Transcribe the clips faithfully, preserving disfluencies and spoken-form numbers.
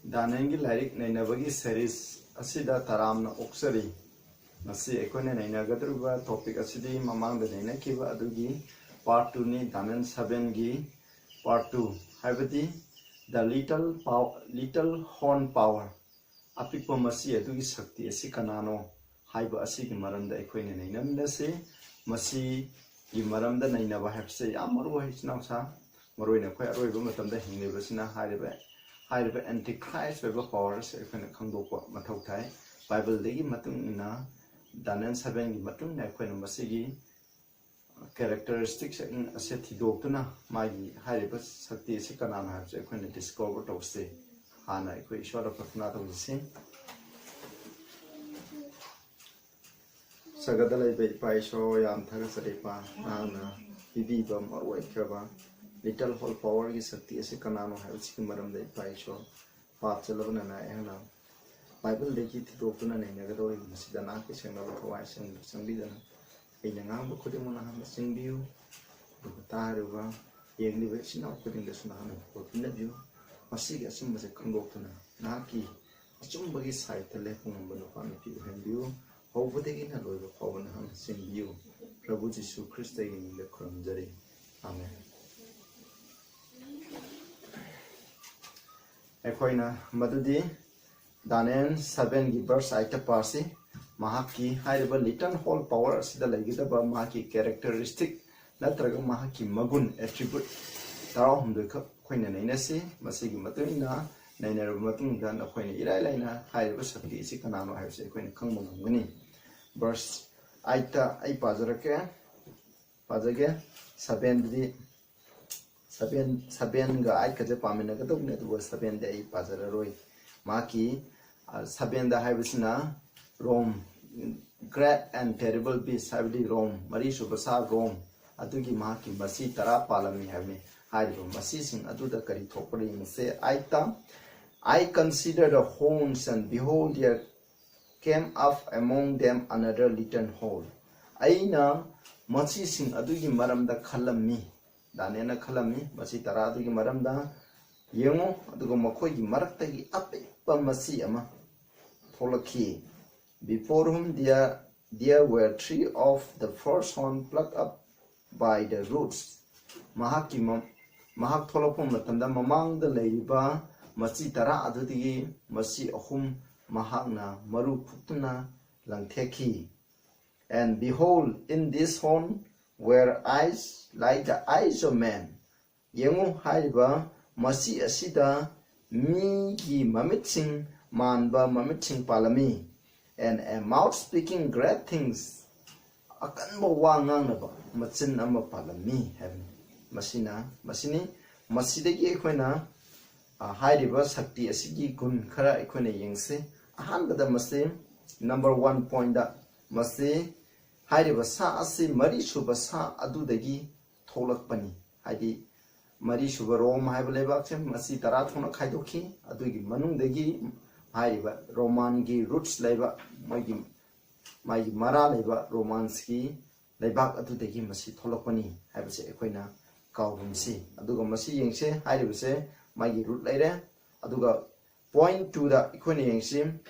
ꯗꯥꯅꯤꯌꯦꯜꯒꯤ ꯂꯥꯏꯔꯤꯛ ꯅꯩꯅꯕꯒꯤ ꯁꯦꯔꯤꯁ ꯑꯁꯤꯗ ꯇꯔꯥꯝꯅ ꯑꯣꯛꯆꯔꯤ꯫ ꯉꯁꯤ ꯑꯩꯈꯣꯏꯅ ꯅꯩꯅꯒꯗꯧꯔꯤꯕ ꯇꯣꯄꯤꯛ ꯑꯁꯤꯗꯤ ꯃꯃꯥꯡꯗ ꯅꯩꯅꯈꯤꯕ ꯑꯗꯨꯒꯤ ꯄꯥꯔꯠ ꯇꯨꯅꯤ, ꯗꯥꯅꯤꯌꯦꯜ ꯁꯚꯦꯟꯒꯤ ꯄꯥꯔꯠ ꯇꯨ, ꯍꯥꯏꯕꯗꯤ The Little Pow- Little Horn Power, ꯑꯄꯤꯛꯄ ꯃꯁꯤ ꯑꯗꯨꯒꯤ ꯁꯛꯇꯤ ꯑꯁꯤ ꯀꯅꯥꯅꯣ ꯍꯥꯏꯕ ꯑꯁꯤꯒꯤ ꯃꯔꯝꯗ ꯑꯩꯈꯣꯏꯅ ꯅꯩꯅꯃꯤꯟꯅꯁꯤ꯫ ꯃꯁꯤꯒꯤ ꯃꯔꯝꯗ ꯅꯩꯅꯕ ꯍꯥꯏꯕꯁꯦ ꯌꯥꯝ ꯃꯔꯨ ꯑꯣꯏ, ꯏꯆꯤꯟ ꯏꯅꯥꯎꯁꯥ꯫ ꯃꯔꯨ ꯑꯣꯏꯅ ꯑꯩꯈꯣꯏ ꯑꯔꯣꯏꯕ ꯃꯇꯝꯗ ꯍꯤꯡꯂꯤꯕꯁꯤꯅ ꯍꯥꯏꯔꯤꯕ, ꯍꯥꯏꯔꯤꯕ ꯑꯦꯟꯇꯤꯈ꯭ꯔꯥꯏꯁ ꯑꯣꯏꯕ ꯄꯋꯥꯔ ꯑꯁꯤ ꯑꯩꯈꯣꯏꯅ ꯈꯪꯗꯣꯛꯄ ꯃꯊꯧ ꯇꯥꯏ꯫ ꯕꯥꯏꯕꯜꯗꯒꯤ ꯃꯇꯨꯡ ꯏꯟꯅ, ꯗꯥꯅꯤꯌꯦꯜ ꯁꯚꯦꯟꯒꯤ ꯃꯇꯨꯡ ꯏꯟꯅ ꯑꯩꯈꯣꯏꯅ ꯃꯁꯤꯒꯤ ꯀꯦꯔꯦꯛꯇꯔꯤꯁꯇꯤꯛꯁ ꯑꯁꯦ ꯊꯤꯗꯣꯛꯇꯨꯅ ꯃꯥꯒꯤ ꯍꯥꯏꯔꯤꯕ ꯁꯛꯇꯤ ꯑꯁꯤ ꯀꯅꯥꯅꯣ ꯍꯥꯏꯕꯁꯦ ꯑꯩꯈꯣꯏꯅ ꯗꯤꯁꯀꯣꯚꯔ ꯇꯧꯁꯤ꯫ ꯍꯥꯟꯅ ꯑꯩꯈꯣꯏ ꯏꯁꯣꯔꯗ ꯄ꯭ꯔꯊꯅꯥ ꯇꯧꯖꯁꯤ꯫ ꯁꯔꯒꯗ ꯂꯩꯕ ꯏꯄꯥ ꯏꯁꯣꯔ, ꯌꯥꯝ ꯊꯥꯒꯠꯆꯔꯤ ꯏꯄꯥ, ꯅꯍꯥꯛꯅ ꯄꯤꯕꯤꯕ ꯃꯔꯨ ꯑꯣꯏꯈ꯭ꯔꯕ ꯂꯤꯇꯜ ꯍꯣꯜ ꯄꯋꯥꯔꯒꯤ ꯁꯛꯇꯤ ꯑꯁꯤ ꯀꯅꯥꯅꯣ ꯍꯥꯏꯕꯁꯤꯒꯤ ꯃꯔꯝꯗ ꯏꯄꯥ ꯏꯁꯣꯔ ꯄꯥꯞ ꯆꯠꯂꯕꯅ ꯑꯩꯍꯥꯛꯅ ꯕꯥꯏꯕꯜꯗꯒꯤ ꯊꯤꯗꯣꯛꯇꯨꯅ ꯅꯩꯅꯒꯗꯧꯔꯤꯕ ꯃꯁꯤꯗ ꯅꯍꯥꯛꯀꯤ ꯁꯦꯡꯂꯕ ꯊꯋꯥꯏ ꯑꯁꯤ ꯆꯪꯕꯤꯗꯨꯅ ꯑꯩꯅ ꯉꯥꯡꯕ ꯈꯨꯗꯤꯡꯃꯛ ꯅꯍꯥꯛꯅ ꯆꯤꯡꯕꯤꯌꯨ꯫ ꯑꯗꯨꯒ ꯇꯥꯔꯤꯕ, ꯌꯦꯡꯂꯤꯕ ꯏꯆꯤꯟ ꯏꯅꯥꯎ ꯈꯨꯗꯤꯡꯗꯁꯨ ꯅꯍꯥꯛꯅ ꯄꯣꯠ ꯄꯤꯅꯕꯤꯌꯨ꯫ ꯃꯁꯤꯒꯤ ꯑꯆꯨꯝꯕꯁꯦ ꯈꯪꯗꯣꯛꯇꯨꯅ ꯅꯍꯥꯛꯀꯤ ꯑꯆꯨꯝꯕꯒꯤ ꯁꯥꯏꯠꯇ ꯂꯦꯞꯄ ꯉꯝꯕ ꯅꯨꯄꯥ ꯅꯨꯄꯤ ꯑꯣꯏꯍꯟꯕꯤꯌꯨ꯫ ꯍꯧꯕꯗꯒꯤꯅ ꯂꯣꯏꯕ ꯐꯥꯎꯕ ꯅꯍꯥꯛꯅ ꯆꯤꯡꯕꯤꯌꯨ꯫ ꯄ꯭ꯔꯚꯨ ꯖꯤꯁꯨ ꯈ꯭ꯔꯤꯁꯇꯒꯤ ꯃꯤꯡꯗ ꯈꯨꯔꯨꯝꯖꯔꯤ꯫ ꯑꯥꯃꯦꯟ꯫ ꯑꯩꯈꯣꯏꯅ ꯃꯗꯨꯗꯤ ꯗꯥꯅꯤꯌꯦꯜ ꯁꯚꯦꯟꯒꯤ ꯚꯔꯁ ꯑꯩꯠꯇ ꯄꯥꯁꯤ꯫ ꯃꯍꯥꯛꯀꯤ ꯍꯥꯏꯔꯤꯕ ꯂꯤꯇꯜ ꯍꯣꯜ ꯄꯋꯥꯔ ꯑꯁꯤꯗ ꯂꯩꯒꯗꯕ ꯃꯍꯥꯛꯀꯤ ꯀꯦꯔꯦꯛꯇꯔꯤꯁꯇꯤꯛ ꯅꯠꯇ꯭ꯔꯒ ꯃꯍꯥꯛꯀꯤ ꯃꯒꯨꯟ, ꯑꯦꯇ꯭ꯔꯤꯕ꯭ꯌꯨꯠ ꯇꯔꯥꯍꯨꯝꯗꯣꯏ ꯈꯛ ꯑꯩꯈꯣꯏꯅ ꯅꯩꯅꯁꯤ꯫ ꯃꯁꯤꯒꯤ ꯃꯇꯨꯡ ꯏꯟꯅ ꯅꯩꯅꯔꯕ ꯃꯇꯨꯡꯗ ꯅꯈꯣꯏꯅ ꯏꯔꯥꯏ ꯂꯥꯏꯅ ꯍꯥꯏꯔꯤꯕ ꯁꯛꯇꯤ ꯑꯁꯤ ꯀꯅꯥꯅꯣ ꯍꯥꯏꯕꯁꯤ ꯑꯩꯈꯣꯏꯅ ꯈꯪꯕ ꯉꯝꯒꯅꯤ꯫ ꯚꯔꯁ ꯑꯩꯠꯇ ꯑꯩ ꯄꯥꯖꯔꯛꯀꯦ, ꯄꯥꯖꯒꯦ꯫ ꯁꯚꯦꯟꯗꯗꯤ, ꯁꯚꯦꯟ, ꯁꯚꯦꯟꯒ ꯑꯩꯠꯀꯁꯦ ꯄꯥꯃꯤꯟꯅꯒꯗꯧꯕꯅꯤ, ꯑꯗꯨꯒ ꯁꯚꯦꯟꯗꯤ ꯑꯩ ꯄꯥꯖꯔꯔꯣꯏ꯫ ꯃꯍꯥꯛꯀꯤ, ꯑ, ꯁꯚꯦꯟꯗ ꯍꯥꯏꯕꯁꯤꯅ ꯔꯣꯝ, great and terrible beast, ꯍꯥꯏꯕꯗꯤ ꯔꯣꯝ, ꯃꯔꯤꯁꯨꯕ ꯁꯥ ꯔꯣꯝ, ꯑꯗꯨꯒꯤ ꯃꯍꯥꯛꯀꯤ ꯃꯆꯤ ꯇꯔꯥ ꯄꯥꯜꯂꯝꯃꯤ ꯍꯥꯏꯕꯅꯤ꯫ ꯍꯥꯏꯔꯤꯕ ꯃꯆꯤꯁꯤꯡ ꯑꯗꯨꯗ ꯀꯔꯤ ꯊꯣꯛꯄꯅꯣ ꯌꯦꯡꯁꯦ꯫ ꯑꯩꯠꯇ, "I considered the horns, and behold, there came up among them another little horn." ꯑꯩꯅ ꯃꯆꯤꯁꯤꯡ ꯑꯗꯨꯒꯤ ꯃꯔꯝꯗ ꯈꯜꯂꯝꯃꯤ, ꯗꯥꯅꯤꯌꯦꯜꯅ ꯈꯜꯂꯝꯃꯤ, ꯃꯆꯤ ꯇꯔꯥ ꯑꯗꯨꯒꯤ ꯃꯔꯝꯗ꯫ ꯌꯦꯡꯉꯨ, ꯑꯗꯨꯒ ꯃꯈꯣꯏꯒꯤ ꯃꯔꯛꯇꯒꯤ ꯑꯄꯤꯛꯄ ꯃꯆꯤ ꯑꯃ ꯊꯣꯛꯂꯛꯈꯤ. Before whom there, there were three of the first horn plucked up by the roots. ꯃꯍꯥꯛꯀꯤ ꯃ- ꯃꯍꯥꯛ ꯊꯣꯛꯂꯛꯄ ꯃꯇꯝꯗ ꯃꯃꯥꯡꯗ ꯂꯩꯔꯤꯕ ꯃꯆꯤ ꯇꯔꯥ ꯑꯗꯨꯗꯒꯤ ꯃꯆꯤ ꯑꯍꯨꯝ ꯃꯍꯥꯛꯅ ꯃꯔꯨ ꯈꯨꯛꯇꯨꯅ ꯂꯪꯊꯦꯛꯈꯤ. And behold, in this horn were eyes like the eyes of man. ꯌꯦꯡꯉꯨ, ꯍꯥꯏꯔꯤꯕ ꯃꯆꯤ ꯑꯁꯤꯗ ꯃꯤꯒꯤ ꯃꯃꯤꯠꯁꯤꯡ ꯃꯥꯟꯕ ꯃꯃꯤꯠꯁꯤꯡ ꯄꯥꯜꯂꯝꯃꯤ. And a mouth speaking great things. ꯑꯀꯟꯕ ꯋꯥ ꯉꯥꯡꯅꯕ ꯃꯆꯤꯟ ꯑꯃ ꯄꯥꯜꯂꯝꯃꯤ ꯍꯥꯏꯕꯅꯤ. ꯃꯁꯤꯅ, ꯃꯁꯤꯅꯤ. ꯃꯁꯤꯗꯒꯤ ꯑꯩꯈꯣꯏꯅ, ꯑ, ꯍꯥꯏꯔꯤꯕ ꯁꯛꯇꯤ ꯑꯁꯤꯒꯤ ꯒꯨꯟ ꯈꯔ ꯑꯩꯈꯣꯏꯅ ꯌꯦꯡꯁꯤ. ꯑꯍꯥꯟꯕꯗ ꯃꯁꯤ, number one point, ꯃꯁꯤ ꯍꯥꯏꯔꯤꯕ ꯁꯥ ꯑꯁꯤ ꯃꯔꯤꯁꯨꯕ ꯁꯥ ꯑꯗꯨꯗꯒꯤ ꯊꯣꯛꯂꯛꯄꯅꯤ. ꯍꯥꯏꯗꯤ, ꯃꯔꯤꯁꯨꯕ ꯔꯣꯝ ꯍꯥꯏꯕ ꯂꯩꯕꯥꯛꯁꯦ ꯃꯆꯤ ꯇꯔꯥ ꯊꯣꯛꯅ ꯈꯥꯏꯗꯣꯛꯈꯤ. ꯑꯗꯨꯒꯤ ꯃꯅꯨꯡꯗꯒꯤ ꯍꯥꯏꯔꯤꯕ ꯔꯣꯃꯥꯟꯒꯤ roots ꯂꯩꯕ, ꯃꯣꯏꯒꯤ, ꯃꯥꯒꯤ ꯃꯔꯥ ꯂꯩꯕ ꯔꯣꯃꯥꯟꯁꯀꯤ ꯂꯩꯕꯥꯛ ꯑꯗꯨꯗꯒꯤ ꯃꯁꯤ ꯊꯣꯛꯂꯛꯄꯅꯤ ꯍꯥꯏꯕꯁꯦ ꯑꯩꯈꯣꯏꯅ ꯀꯥꯎꯒꯨꯝꯁꯤ. ꯑꯗꯨꯒ ꯃꯁꯤ ꯌꯦꯡꯁꯦ, ꯍꯥꯏꯔꯤꯕꯁꯦ ꯃꯥꯒꯤ root ꯂꯩꯔꯦ. ꯑꯗꯨꯒ point twoꯗ ꯑꯩꯈꯣꯏꯅ ꯌꯦꯡꯁꯤ,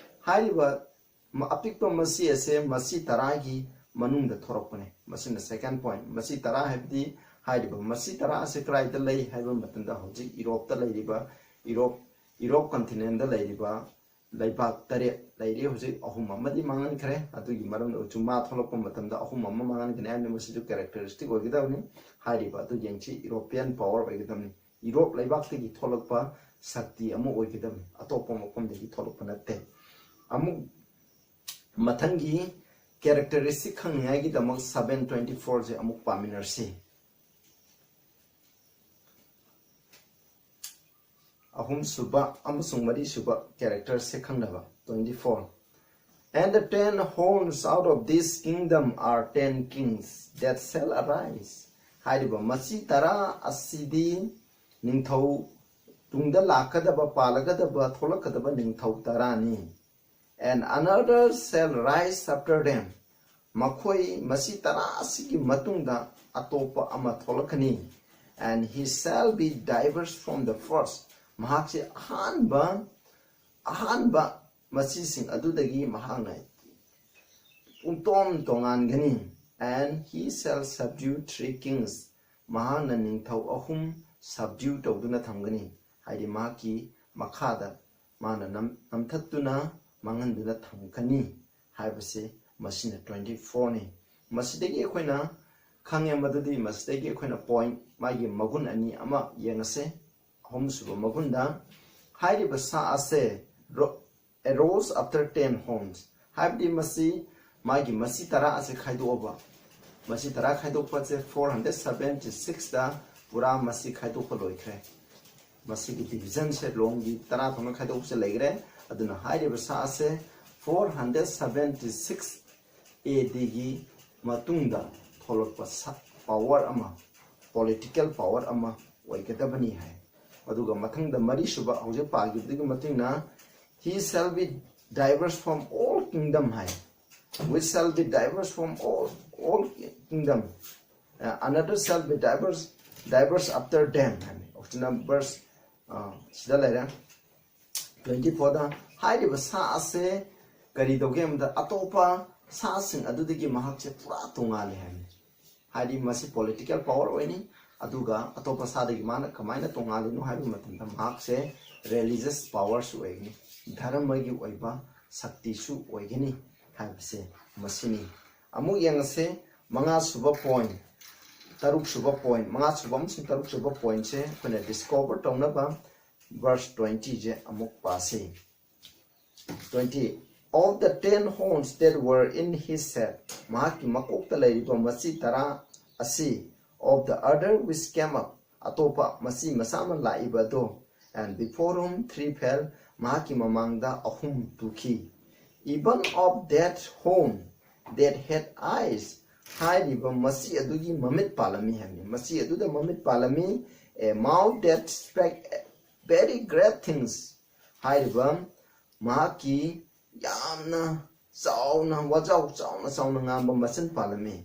ꯍꯥꯏꯔꯤꯕ ꯃ- ꯑꯄꯤꯛꯄ ꯃꯆꯤ ꯑꯁꯦ ꯃꯆꯤ ꯇꯔꯥꯒꯤ ꯃꯅꯨꯡꯗ ꯊꯣꯔꯛꯄꯅꯦ. ꯃꯁꯤꯅ second point. ꯃꯆꯤ ꯇꯔꯥ ꯍꯥꯏꯕꯗꯤ, ꯍꯥꯏꯔꯤꯕ ꯃꯆꯤ ꯇꯔꯥ ꯑꯁꯦ ꯀꯗꯥꯏꯗ ꯂꯩ ꯍꯥꯏꯕ ꯃꯇꯝꯗ, ꯍꯧꯖꯤꯛ ꯌꯨꯔꯣꯞꯇ ꯂꯩꯔꯤꯕ, ꯌꯨꯔꯣꯞ, ꯌꯨꯔꯣꯞ continentꯗ ꯂꯩꯔꯤꯕ ꯂꯩꯕꯥꯛ ꯇꯔꯦꯠ ꯂꯩꯔꯤ. ꯍꯧꯖꯤꯛ ꯑꯍꯨꯝ ꯑꯃꯗꯤ ꯃꯥꯡꯍꯟꯈ꯭ꯔꯦ. ꯑꯗꯨꯒꯤ ꯃꯔꯝꯗ ꯎꯆꯨ ꯃꯥ ꯊꯣꯛꯂꯛꯄ ꯃꯇꯝꯗ ꯑꯍꯨꯝ ꯑꯃ ꯃꯥꯡꯍꯟꯒꯅꯤ ꯍꯥꯏꯕꯅꯤ. ꯃꯁꯤꯁꯨ characteristic ꯑꯣꯏꯒꯗꯕꯅꯤ. ꯍꯥꯏꯔꯤꯕ ꯑꯗꯨ ꯌꯦꯡꯁꯤ, European power ꯑꯣꯏꯒꯗꯕꯅꯤ. ꯌꯨꯔꯣꯞ ꯂꯩꯕꯥꯛꯇꯒꯤ ꯊꯣꯛꯂꯛꯄ ꯁꯛꯇꯤ ꯑꯃ ꯑꯣꯏꯒꯗꯕꯅꯤ, ꯑꯇꯣꯞꯄ ꯃꯐꯝꯗꯒꯤ ꯊꯣꯛꯂꯛꯄ ꯅꯠꯇꯦ. ꯑꯃꯨꯛ ꯃꯊꯪꯒꯤ characteristic ꯈꯪꯅꯤꯡꯉꯥꯏꯒꯤꯗꯃꯛ seven twenty fourꯁꯦ ꯑꯃꯨꯛ ꯄꯥꯃꯤꯟꯅꯔꯁꯤ. ꯑꯍꯨꯝꯁꯨꯕ ꯑꯃꯁꯨꯡ ꯃꯔꯤꯁꯨꯕ characterꯁꯦ ꯈꯪꯅꯕ. Twenty four. And the ten horns out of this kingdom are ten kings that shall arise. ꯍꯥꯏꯔꯤꯕ ꯃꯆꯤ ꯇꯔꯥ ꯑꯁꯤꯗꯤ ꯅꯤꯡꯊꯧ, ꯇꯨꯡꯗ ꯂꯥꯛꯀꯗꯕ, ꯄꯥꯜꯂꯒꯗꯕ, ꯊꯣꯛꯂꯛꯀꯗꯕ ꯅꯤꯡꯊꯧ ꯇꯔꯥꯅꯤ. And another shall rise after them. ꯃꯈꯣꯏ, ꯃꯆꯤ ꯇꯔꯥ ꯑꯁꯤꯒꯤ ꯃꯇꯨꯡꯗ ꯑꯇꯣꯞꯄ ꯑꯃ ꯊꯣꯛꯂꯛꯀꯅꯤ. And he shall be diverse from the first. ꯃꯍꯥꯛꯁꯦ ꯑꯍꯥꯟꯕ ꯑꯍꯥꯟꯕ ꯃꯆꯤꯁꯤꯡ ꯑꯗꯨꯗꯒꯤ ꯃꯍꯥꯛꯅ ꯄꯨꯡꯇꯣꯡ ꯇꯣꯉꯥꯟꯒꯅꯤ꯫ And he shall subdue three kings, ꯃꯍꯥꯛꯅ ꯅꯤꯡꯊꯧ ꯑꯍꯨꯝ subdue ꯇꯧꯗꯨꯅ ꯊꯝꯒꯅꯤ꯫ ꯍꯥꯏꯗꯤ ꯃꯍꯥꯛꯀꯤ ꯃꯈꯥꯗ ꯃꯥꯅ ꯅꯝ- ꯅꯝꯊꯠꯇꯨꯅ ꯃꯥꯡꯍꯟꯗꯨꯅ ꯊꯝꯒꯅꯤ ꯍꯥꯏꯕꯁꯦ ꯃꯁꯤꯅ twenty fourꯅꯤ꯫ ꯃꯁꯤꯗꯒꯤ ꯑꯩꯈꯣꯏꯅ ꯈꯪꯉꯦ ꯃꯗꯨꯗꯤ ꯃꯁꯤꯗꯒꯤ ꯑꯩꯈꯣꯏꯅ point ꯃꯥꯒꯤ ꯃꯒꯨꯟ ꯑꯅꯤ ꯑꯃ ꯌꯦꯡꯉꯁꯦ꯫ ꯑꯍꯨꯝꯁꯨꯕ ꯃꯒꯨꯟꯗ ꯍꯥꯏꯔꯤꯕ ꯁꯥ ꯑꯁꯦ ro- arose after ten horns, ꯍꯥꯏꯕꯗꯤ ꯃꯁꯤ ꯃꯥꯒꯤ ꯃꯁꯤ ꯇꯔꯥ ꯑꯁꯦ ꯈꯥꯏꯗꯣꯛꯑꯕ, ꯃꯁꯤ ꯇꯔꯥ ꯈꯥꯏꯗꯣꯛꯄꯁꯦ four hundred seventy sixꯇ ꯄꯨꯔꯥ ꯃꯁꯤ ꯈꯥꯏꯗꯣꯛꯄ ꯂꯣꯏꯈ꯭ꯔꯦ꯫ ꯃꯁꯤꯒꯤ divisionꯁꯦ ꯂꯣꯡꯒꯤ ꯇꯔꯥ ꯊꯣꯛꯅ ꯈꯥꯏꯗꯣꯛꯄꯁꯦ ꯂꯩꯈ꯭ꯔꯦ꯫ ꯑꯗꯨꯅ ꯍꯥꯏꯔꯤꯕ ꯁꯥ ꯑꯁꯦ four hundred seventy six ADꯒꯤ ꯃꯇꯨꯡꯗ ꯊꯣꯛꯂꯛꯄ ꯁ- power ꯑꯃ, political power ꯑꯃ ꯑꯣꯏꯒꯗꯕꯅꯤ ꯍꯥꯏ꯫ ꯑꯗꯨꯒ ꯃꯊꯪꯗ ꯃꯔꯤꯁꯨꯕ ꯍꯧꯖꯤꯛ ꯄꯥꯈꯤꯕꯗꯨꯒꯤ ꯃꯇꯨꯡ ꯏꯟꯅ, he shall be diverse from all kingdom high. Which shall be diverse from all, all kingdom. Uh, another shall be diverse, diverse after them ꯍꯥꯏ꯫ ꯍꯧꯖꯤꯛꯅ verse, uh, ꯁꯤꯗ ꯂꯩꯔꯦ꯫ twenty fourꯗ ꯍꯥꯏꯔꯤꯕ ꯁꯥ ꯑꯁꯦ ꯀꯔꯤ ꯇꯧꯒꯦ ꯍꯥꯏꯕꯗ ꯑꯇꯣꯞꯄ ꯁꯥꯁꯤꯡ ꯑꯗꯨꯗꯒꯤ ꯃꯍꯥꯛꯁꯦ ꯄꯨꯔꯥ ꯇꯣꯉꯥꯜꯂꯦ ꯍꯥꯏꯕꯅꯤ꯫ ꯍꯥꯏꯗꯤ ꯃꯁꯤ political power ꯑꯣꯏꯅꯤ꯫ ꯑꯗꯨꯒ ꯑꯇꯣꯞꯄ ꯁꯥꯗꯒꯤ ꯃꯥꯅ ꯀꯃꯥꯏꯅ ꯇꯣꯉꯥꯜꯂꯤꯅꯣ ꯍꯥꯏꯕ ꯃꯇꯝꯗ ꯃꯍꯥꯛꯁꯦ religious powerꯁꯨ ꯑꯣꯏꯒꯅꯤ, ꯙꯔꯃꯒꯤ ꯑꯣꯏꯕ ꯁꯛꯇꯤꯁꯨ ꯑꯣꯏꯒꯅꯤ ꯍꯥꯏꯕꯁꯦ ꯃꯁꯤꯅꯤ꯫ ꯑꯃꯨꯛ ꯌꯦꯡꯉꯁꯦ, ꯃꯉꯥꯁꯨꯕ point, ꯇꯔꯨꯛꯁꯨꯕ point, ꯃꯉꯥꯁꯨꯕ ꯑꯃꯁꯨꯡ ꯇꯔꯨꯛꯁꯨꯕ pointꯁꯦ ꯑꯩꯈꯣꯏꯅ discover ꯇꯧꯅꯕ verse twentyꯁꯦ ꯑꯃꯨꯛ ꯄꯥꯁꯤ꯫ Twenty, of the ten horns that were in his head, ꯃꯍꯥꯛꯀꯤ ꯃꯀꯣꯛꯇ ꯂꯩꯔꯤꯕ ꯃꯆꯤ ꯇꯔꯥ ꯑꯁꯤ, of the other which came up, ꯑꯇꯣꯞꯄ ꯃꯆꯤ ꯃꯆꯥ ꯑꯃ ꯂꯥꯛꯏꯕ ꯑꯗꯣ, and before whom three fell, ꯃꯍꯥꯛꯀꯤ ꯃꯃꯥꯡꯗ ꯑꯍꯨꯝ ꯇꯨꯈꯤ꯫ Even of that horn that had eyes, ꯍꯥꯏꯔꯤꯕ ꯃꯆꯤ ꯑꯗꯨꯒꯤ ꯃꯃꯤꯠ ꯄꯥꯜꯂꯝꯃꯤ ꯍꯥꯏꯕꯅꯤ꯫ ꯃꯆꯤ ꯑꯗꯨꯗ ꯃꯃꯤꯠ ꯄꯥꯜꯂꯝꯃꯤ꯫ A mouth that spake very great things, ꯍꯥꯏꯔꯤꯕ ꯃꯍꯥꯛꯀꯤ ꯌꯥꯝꯅ ꯆꯥꯎꯅ, ꯋꯥꯖꯥꯎ ꯆꯥꯎꯅ ꯆꯥꯎꯅ ꯉꯥꯡꯕ ꯃꯆꯤꯟ ꯄꯥꯜꯂꯝꯃꯤ꯫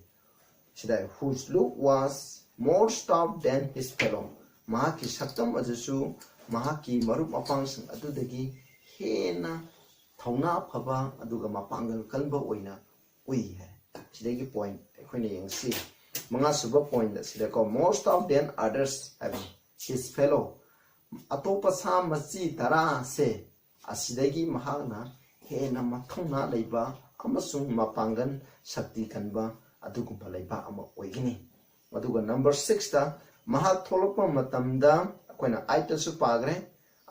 ꯁꯤꯗ, whose look was more stout than his fellow, ꯃꯍꯥꯛꯀꯤ ꯁꯛꯇꯝ ꯑꯗꯨꯁꯨ ꯃꯍꯥꯛꯀꯤ ꯃꯔꯨꯞ ꯃꯄꯥꯡꯁꯤꯡ ꯑꯗꯨꯗꯒꯤ ꯍꯦꯟꯅ ꯊꯧꯅꯥ ꯐꯕ ꯑꯗꯨꯒ ꯃꯄꯥꯡꯒꯜ ꯀꯟꯕ ꯑꯣꯏꯅ ꯎꯏ ꯍꯥꯏ꯫ ꯁꯤꯗꯒꯤ ꯄꯣꯏꯟꯠ ꯑꯩꯈꯣꯏꯅ ꯌꯦꯡꯁꯤ꯫ ꯃꯉꯥꯁꯨꯕ point ꯑꯁꯤꯗꯀꯣ, most of than others ꯍꯥꯏꯕ, his fellow, ꯑꯇꯣꯞꯄ ꯁꯥ ꯃꯆꯤ ꯇꯔꯥꯁꯦ ꯑꯁꯤꯗꯒꯤ ꯃꯍꯥꯛꯅ ꯍꯦꯟꯅ ꯃꯊꯧꯅꯥ ꯂꯩꯕ ꯑꯃꯁꯨꯡ ꯃꯄꯥꯡꯒꯜ ꯁꯛꯇꯤ ꯀꯟꯕ ꯑꯗꯨꯒꯨꯝꯕ ꯂꯩꯕꯥꯛ ꯑꯃ ꯑꯣꯏꯒꯅꯤ꯫ ꯑꯗꯨꯒ ꯅꯝꯕꯔ ꯁꯤꯛꯁꯇ ꯃꯍꯥꯛ ꯊꯣꯛꯂꯛꯄ ꯃꯇꯝꯗ ꯑꯩꯈꯣꯏꯅ ꯑꯥꯏꯠꯇꯁꯨ ꯄꯥꯈ꯭ꯔꯦ,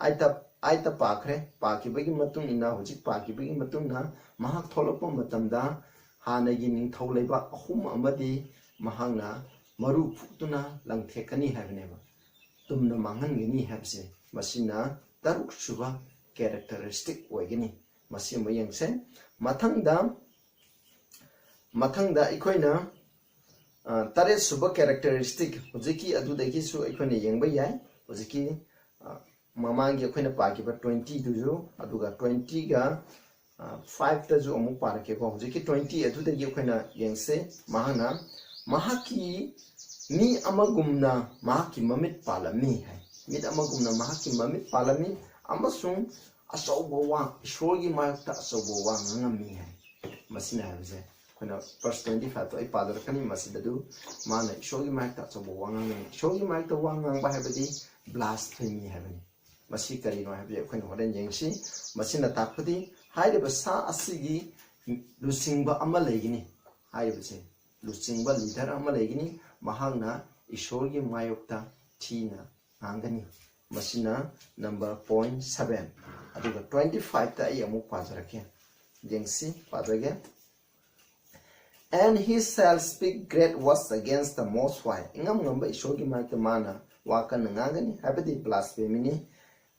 ꯑꯥꯏꯠꯇ ꯑꯥꯏꯠꯇ ꯄꯥꯈ꯭ꯔꯦ꯫ ꯄꯥꯈꯤꯕꯒꯤ ꯃꯇꯨꯡ ꯏꯟꯅ, ꯍꯧꯖꯤꯛ ꯄꯥꯈꯤꯕꯒꯤ ꯃꯇꯨꯡ ꯏꯟꯅ ꯃꯍꯥꯛ ꯊꯣꯛꯂꯛꯄ ꯃꯇꯝꯗ ꯍꯥꯟꯅꯒꯤ ꯅꯤꯡꯊꯧ ꯂꯩꯕꯥꯛ ꯑꯍꯨꯝ ꯑꯃꯗꯤ ꯃꯍꯥꯛꯅ ꯃꯔꯨ ꯐꯨꯛꯇꯨꯅ ꯂꯪꯊꯦꯛꯀꯅꯤ ꯍꯥꯏꯕꯅꯦꯕ꯫ ꯇꯨꯝꯅ ꯃꯥꯡꯍꯟꯒꯅꯤ ꯍꯥꯏꯕꯁꯦ ꯃꯁꯤꯅ ꯇꯔꯨꯛ ꯁꯨꯕ ꯀꯦꯔꯦꯛꯇꯔꯤꯁꯇꯤꯛ ꯑꯣꯏꯒꯅꯤ꯫ ꯃꯁꯤ ꯑꯃ ꯌꯦꯡꯁꯦ꯫ ꯃꯊꯪꯗ ꯃꯊꯪꯗ ꯑꯩꯈꯣꯏꯅ ꯇꯔꯦꯠ ꯁꯨꯕ ꯀꯦꯔꯦꯛꯇꯔꯤꯁꯇꯤꯛ, ꯍꯧꯖꯤꯛꯀꯤ ꯑꯗꯨꯗꯒꯤꯁꯨ ꯑꯩꯈꯣꯏꯅ ꯌꯦꯡꯕ ꯌꯥꯏ꯫ ꯍꯧꯖꯤꯛꯀꯤ ꯃꯃꯥꯡꯒꯤ ꯑꯩꯈꯣꯏꯅ ꯄꯥꯈꯤꯕ ꯇ꯭ꯋꯦꯟꯇꯤꯗꯨꯁꯨ, ꯑꯗꯨꯒ ꯇ꯭ꯋꯦꯟꯇꯤꯒ ꯐꯥꯏꯚꯇꯁꯨ ꯑꯃꯨꯛ ꯄꯥꯔꯛꯀꯦꯀꯣ꯫ ꯍꯧꯖꯤꯛꯀꯤ ꯇ꯭ꯋꯦꯟꯇꯤ ꯑꯗꯨꯗꯒꯤ ꯑꯩꯈꯣꯏꯅ ꯌꯦꯡꯁꯦ꯫ ꯃꯍꯥꯛꯅ ꯃꯍꯥꯛꯀꯤ ꯃꯤ ꯑꯃꯒꯨꯝꯅ ꯃꯍꯥꯛꯀꯤ ꯃꯃꯤꯠ ꯄꯥꯜꯂꯝꯃꯤ ꯍꯥꯏ꯫ ꯃꯤꯠ ꯑꯃꯒꯨꯝꯅ ꯃꯍꯥꯛꯀꯤ ꯃꯃꯤꯠ ꯄꯥꯜꯂꯝꯃꯤ ꯑꯃꯁꯨꯡ ꯑꯆꯧꯕ ꯋꯥ, ꯏꯁꯣꯔꯒꯤ ꯃꯥꯌꯣꯛꯇ ꯑꯆꯧꯕ ꯋꯥ ꯉꯥꯡꯉꯝꯃꯤ ꯍꯥꯏ꯫ ꯃꯁꯤꯅ ꯍꯥꯏꯕꯁꯦ ꯑꯩꯈꯣꯏꯅ ꯚꯔꯁ ꯇ꯭ꯋꯦꯟꯇꯤ ꯐꯥꯏꯚꯇꯣ ꯑꯩ ꯄꯥꯖꯔꯛꯀꯅꯤ꯫ ꯃꯁꯤꯗ ꯑꯗꯨ ꯃꯥꯅ ꯏꯁꯣꯔꯒꯤ ꯃꯥꯌꯣꯛꯇ ꯑꯆꯧꯕ ꯋꯥ ꯉꯥꯡꯉꯝꯃꯤ꯫ ꯏꯁꯣꯔꯒꯤ ꯃꯥꯌꯣꯛꯇ ꯋꯥ ꯉꯥꯡꯕ ꯍꯥꯏꯕꯗꯤ ꯕ꯭ꯂꯥꯁꯐꯦꯃꯤ ꯍꯥꯏꯕꯅꯤ꯫ ꯃꯁꯤ ꯀꯔꯤꯅꯣ ꯍꯥꯏꯕꯗꯤ ꯑꯩꯈꯣꯏꯅ ꯍꯣꯔꯦꯟ ꯌꯦꯡꯁꯤ꯫ ꯃꯁꯤꯅ ꯇꯥꯛꯄꯗꯤ ꯍꯥꯏꯔꯤꯕ ꯁꯥ ꯑꯁꯤꯒꯤ ꯂꯨꯆꯤꯡꯕ ꯑꯃ ꯂꯩꯒꯅꯤ꯫ ꯍꯥꯏꯔꯤꯕꯁꯦ ꯂꯨꯆꯤꯡꯕ, ꯂꯤꯗꯔ ꯑꯃ ꯂꯩꯒꯅꯤ꯫ ꯃꯍꯥꯛꯅ ꯏꯁꯣꯔꯒꯤ ꯃꯥꯌꯣꯛꯇ ꯊꯤꯅ ꯉꯥꯡꯒꯅꯤ꯫ ꯃꯁꯤꯅ ꯅꯝꯕꯔ ꯄꯣꯏꯟꯠ ꯁꯚꯦꯟ꯫ ꯑꯗꯨꯒ ꯇ꯭ꯋꯦꯟꯇꯤ ꯐꯥꯏꯚꯇ ꯑꯩ ꯑꯃꯨꯛ ꯄꯥꯖꯔꯛꯀꯦ꯫ ꯌꯦꯡꯁꯤ, ꯄꯥꯖꯒꯦ꯫ "And he shall speak great words against the Most High." ꯏꯉꯝ ꯉꯝꯕ ꯏꯁꯣꯔꯒꯤ ꯃꯥꯌꯣꯛꯇ ꯃꯥꯅ ꯋꯥ ꯀꯟꯅ ꯉꯥꯡꯒꯅꯤ, ꯍꯥꯏꯕꯗꯤ ꯕ꯭ꯂꯥꯁꯐꯦꯃꯤꯅꯤ꯫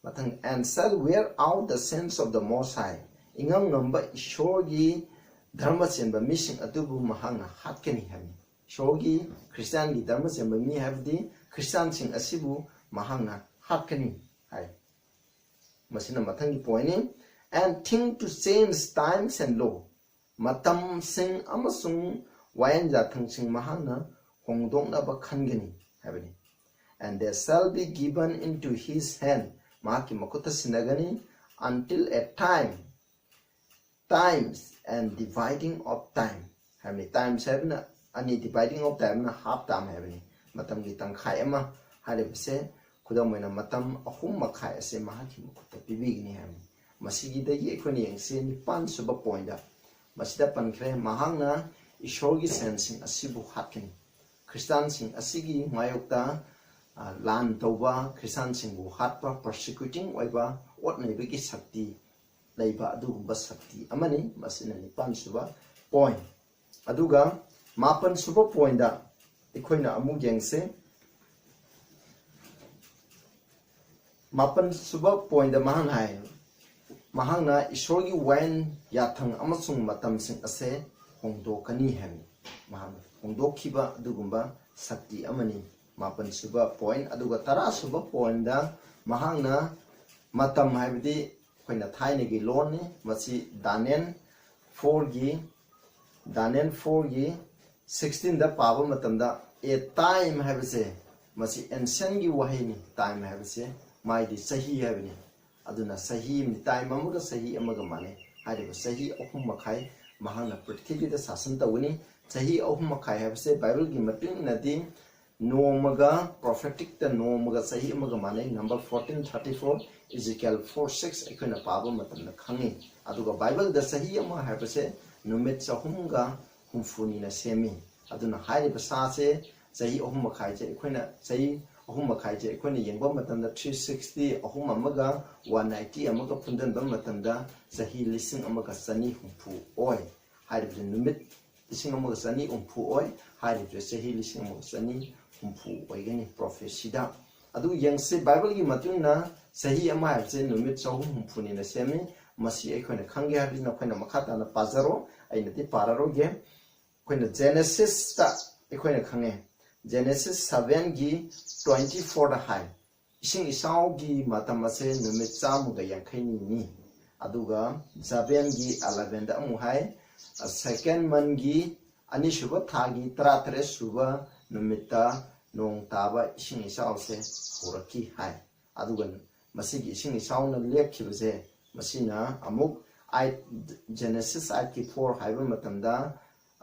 ꯃꯊꯪ, "And shall wear out the saints of the Most High." ꯏꯉꯝ ꯉꯝꯕ ꯏꯁꯣꯔꯒꯤ ꯙꯔꯃ ꯆꯦꯟꯕ ꯃꯤꯁꯤꯡ ꯑꯗꯨꯕꯨ ꯃꯍꯥꯛꯅ ꯍꯥꯠꯀꯅꯤ ꯍꯥꯏꯕꯅꯤ꯫ ꯏꯁꯣꯔꯒꯤ ꯈ꯭ꯔꯤꯁꯇꯤꯌꯥꯟꯒꯤ ꯙꯔꯃ ꯆꯦꯟꯕ ꯃꯤ ꯍꯥꯏꯕꯗꯤ ꯈ꯭ꯔꯤꯁꯇꯤꯌꯥꯟꯁꯤꯡ ꯑꯁꯤꯕꯨ ꯃꯍꯥꯛꯅ ꯍꯥꯠꯀꯅꯤ ꯍꯥꯏ꯫ ꯃꯁꯤꯅ ꯃꯊꯪꯒꯤ ꯄꯣꯏꯟꯠꯅꯤ꯫ "And think to change times and law." ꯃꯇꯝꯁꯤꯡ ꯑꯃꯁꯨꯡ ꯋꯥꯌꯦꯟ ꯌꯥꯊꯪꯁꯤꯡ ꯃꯍꯥꯛꯅ ꯍꯣꯡꯗꯣꯛꯅꯕ ꯈꯟꯒꯅꯤ ꯍꯥꯏꯕꯅꯤ꯫ And they shall be given into his hand, ꯃꯍꯥꯛꯀꯤ ꯃꯈꯨꯠꯇ ꯁꯤꯟꯅꯒꯅꯤ, until a time, times and dividing of time ꯍꯥꯏꯕꯅꯤ꯫ Times ꯍꯥꯏꯕꯅ ꯑꯅꯤ, dividing of time ꯅ half time ꯍꯥꯏꯕꯅꯤ꯫ ꯃꯇꯝꯒꯤ ꯇꯪꯈꯥꯏ ꯑꯃ ꯍꯥꯏꯔꯤꯕꯁꯦ, ꯈꯨꯗꯝ ꯑꯣꯏꯅ ꯃꯇꯝ ꯑꯍꯨꯝ ꯃꯈꯥꯏ ꯑꯁꯦ ꯃꯍꯥꯛꯀꯤ ꯃꯈꯨꯠꯇ ꯄꯤꯕꯤꯒꯅꯤ ꯍꯥꯏꯕꯅꯤ꯫ ꯃꯁꯤꯒꯤꯗꯒꯤ ꯑꯩꯈꯣꯏꯅ ꯌꯦꯡꯁꯤ ꯅꯤꯄꯥꯟ ꯁꯨꯕ point ꯇ꯫ ꯃꯁꯤꯗ ꯄꯟꯈ꯭ꯔꯦ, ꯃꯍꯥꯛꯅ ꯏꯁꯣꯔꯒꯤ ꯁꯦꯟꯁꯤꯡ ꯑꯁꯤꯕꯨ ꯍꯥꯠꯀꯅꯤ꯫ ꯈ꯭ꯔꯤꯁꯇꯥꯟꯁꯤꯡ ꯑꯁꯤꯒꯤ ꯃꯥꯌꯣꯛꯇ, ꯑ, ꯂꯥꯟ ꯇꯧꯕ, ꯈ꯭ꯔꯤꯁꯇꯥꯟꯁꯤꯡꯕꯨ ꯍꯥꯠꯄ, persecuting ꯑꯣꯏꯕ, ꯑꯣꯠ ꯅꯩꯕꯒꯤ ꯁꯛꯇꯤ ꯂꯩꯕ ꯑꯗꯨꯒꯨꯝꯕ ꯁꯛꯇꯤ ꯑꯃꯅꯤ꯫ ꯃꯁꯤꯅ ꯅꯤꯄꯥꯟ ꯁꯨꯕ point꯫ ꯑꯗꯨꯒ ꯃꯥꯄꯟ ꯁꯨꯕ point ꯇ ꯑꯩꯈꯣꯏꯅ ꯑꯃꯨꯛ ꯌꯦꯡꯁꯦ꯫ ꯃꯥꯄꯟ ꯁꯨꯕ point ꯇ ꯃꯍꯥꯛꯅ ꯍꯥꯏ, ꯃꯍꯥꯛꯅ ꯏꯁꯣꯔꯒꯤ ꯋꯥꯌꯦꯜ ꯌꯥꯊꯪ ꯑꯃꯁꯨꯡ ꯃꯇꯝꯁꯤꯡ ꯑꯁꯦ ꯍꯣꯡꯗꯣꯛꯀꯅꯤ ꯍꯥꯏꯕꯅꯤ꯫ ꯃꯍꯥꯛꯅ ꯍꯣꯡꯗꯣꯛꯈꯤꯕ ꯑꯗꯨꯒꯨꯝꯕ ꯁꯛꯇꯤ ꯑꯃꯅꯤ꯫ ꯃꯥꯄꯟ ꯁꯨꯕ point꯫ ꯑꯗꯨꯒ ꯇꯔꯥ ꯁꯨꯕ point ꯇ ꯃꯍꯥꯛꯅ, ꯃꯇꯝ ꯍꯥꯏꯕꯗꯤ ꯑꯩꯈꯣꯏꯅ ꯊꯥꯏꯅꯒꯤ ꯂꯣꯟꯅꯤ, ꯃꯁꯤ Daniel four ꯒꯤ, Daniel four ꯒꯤ sixteen ꯗ ꯄꯥꯕ ꯃꯇꯝꯗ, a time ꯍꯥꯏꯕꯁꯦ ꯃꯁꯤ ancient ꯀꯤ ꯋꯥꯍꯩꯅꯤ꯫ Time ꯍꯥꯏꯕꯁꯦ ꯃꯥꯏꯗꯤ ꯆꯍꯤ ꯍꯥꯏꯕꯅꯤ꯫ ꯑꯗꯨꯅ ꯆꯍꯤ ꯑꯃꯗꯤ time ꯑꯃꯒ ꯆꯍꯤ ꯑꯃꯒ ꯃꯥꯟꯅꯩ꯫ ꯍꯥꯏꯔꯤꯕ ꯆꯍꯤ ꯑꯍꯨꯝ ꯃꯈꯥꯏ ꯃꯍꯥꯛꯅ ꯄ꯭ꯔꯤꯊꯤꯕꯤꯗ ꯁꯥꯁꯟ ꯇꯧꯒꯅꯤ꯫ ꯆꯍꯤ ꯑꯍꯨꯝ ꯃꯈꯥꯏ ꯍꯥꯏꯕꯁꯦ ꯕꯥꯏꯕꯜꯒꯤ ꯃꯇꯨꯡ ꯏꯟꯅꯗꯤ ꯅꯣꯡꯃꯒ, prophetic ꯇ ꯅꯣꯡꯃꯒ ꯆꯍꯤ ꯑꯃꯒ ꯃꯥꯟꯅꯩ꯫ Number fourteen thirty four, Ezekiel four six ꯑꯩꯈꯣꯏꯅ ꯄꯥꯕ ꯃꯇꯝꯗ ꯈꯪꯉꯤ꯫ ꯑꯗꯨꯒ ꯕꯥꯏꯕꯜꯗ ꯆꯍꯤ ꯑꯃ ꯍꯥꯏꯕꯁꯦ ꯅꯨꯃꯤꯠ ꯆꯍꯨꯝꯒ ꯍꯨꯝꯐꯨꯅꯤꯅ ꯁꯦꯝꯃꯤ꯫ ꯑꯗꯨꯅ ꯍꯥꯏꯔꯤꯕ ꯁꯥꯁꯦ ꯆꯍꯤ ꯑꯍꯨꯝ ꯃꯈꯥꯏꯁꯦ ꯑꯩꯈꯣꯏꯅ, ꯆꯍꯤ ꯑꯍꯨꯝ ꯃꯈꯥꯏꯁꯦ ꯑꯩꯈꯣꯏꯅ ꯌꯦꯡꯕ ꯃꯇꯝꯗ three sixty, ꯑꯍꯨꯝ ꯑꯃꯒ one ninety ꯑꯃꯒ ꯄꯨꯟꯁꯤꯟꯕ ꯃꯇꯝꯗ ꯆꯍꯤ ꯂꯤꯁꯤꯡ ꯑꯃꯒ ꯆꯅꯤ ꯍꯨꯝꯐꯨ ꯑꯣꯏ꯫ ꯍꯥꯏꯔꯤꯕꯁꯦ ꯅꯨꯃꯤꯠ ꯂꯤꯁꯤꯡ ꯑꯃꯒ ꯆꯅꯤ ꯍꯨꯝꯐꯨ ꯑꯣꯏ꯫ ꯍꯥꯏꯔꯤꯕꯁꯦ ꯆꯍꯤ ꯂꯤꯁꯤꯡ ꯑꯃꯒ ꯆꯅꯤ ꯍꯨꯝꯐꯨ ꯑꯣꯏꯒꯅꯤ prophecy ꯗ꯫ ꯑꯗꯨ ꯌꯦꯡꯁꯤ, ꯕꯥꯏꯕꯜꯒꯤ ꯃꯇꯨꯡ ꯏꯟꯅ ꯆꯍꯤ ꯑꯃ ꯍꯥꯏꯕꯁꯦ ꯅꯨꯃꯤꯠ ꯆꯍꯨꯝ ꯍꯨꯝꯐꯨꯅꯤꯅ ꯁꯦꯝꯃꯤ꯫ ꯃꯁꯤ ꯑꯩꯈꯣꯏꯅ ꯈꯪꯒꯦ ꯍꯥꯏꯕꯗꯤ ꯅꯈꯣꯏꯅ ꯃꯈꯥ ꯇꯥꯅ ꯄꯥꯖꯔꯣ, ꯑꯩꯅꯗꯤ ꯄꯥꯔꯔꯣꯏꯒꯦ꯫ ꯑꯩꯈꯣꯏꯅ Genesis ꯇ ꯑꯩꯈꯣꯏꯅ ꯈꯪꯉꯦ, Genesis seven ꯒꯤ twenty four ꯗ ꯍꯥꯏ, ꯏꯁꯤꯡ ꯏꯆꯥꯎꯒꯤ ꯃꯇꯝ ꯑꯁꯦ ꯅꯨꯃꯤꯠ ꯆꯥꯝꯃꯒ ꯌꯥꯡꯈꯩꯅꯤꯅꯤ꯫ ꯑꯗꯨꯒ Jabez ꯒꯤ eleven ꯗ ꯑꯃꯨꯛ ꯍꯥꯏ, second month ꯒꯤ, ꯑꯅꯤꯁꯨꯕ ꯊꯥꯒꯤ ꯇꯔꯥꯇꯔꯦꯠ ꯁꯨꯕ ꯅꯨꯃꯤꯠꯇ ꯅꯣꯡ ꯇꯥꯕ ꯏꯁꯤꯡ ꯏꯆꯥꯎꯁꯦ ꯍꯧꯔꯛꯈꯤ ꯍꯥꯏ꯫ ꯑꯗꯨꯒ ꯃꯁꯤꯒꯤ ꯏꯁꯤꯡ ꯏꯆꯥꯎꯅ ꯂꯦꯞꯈꯤꯕꯁꯦ, ꯃꯁꯤꯅ ꯑꯃꯨꯛ ꯑꯥꯏꯠ, Genesis ꯑꯥꯏꯠꯀꯤ ꯐꯣꯔ ꯍꯥꯏꯕ ꯃꯇꯝꯗ,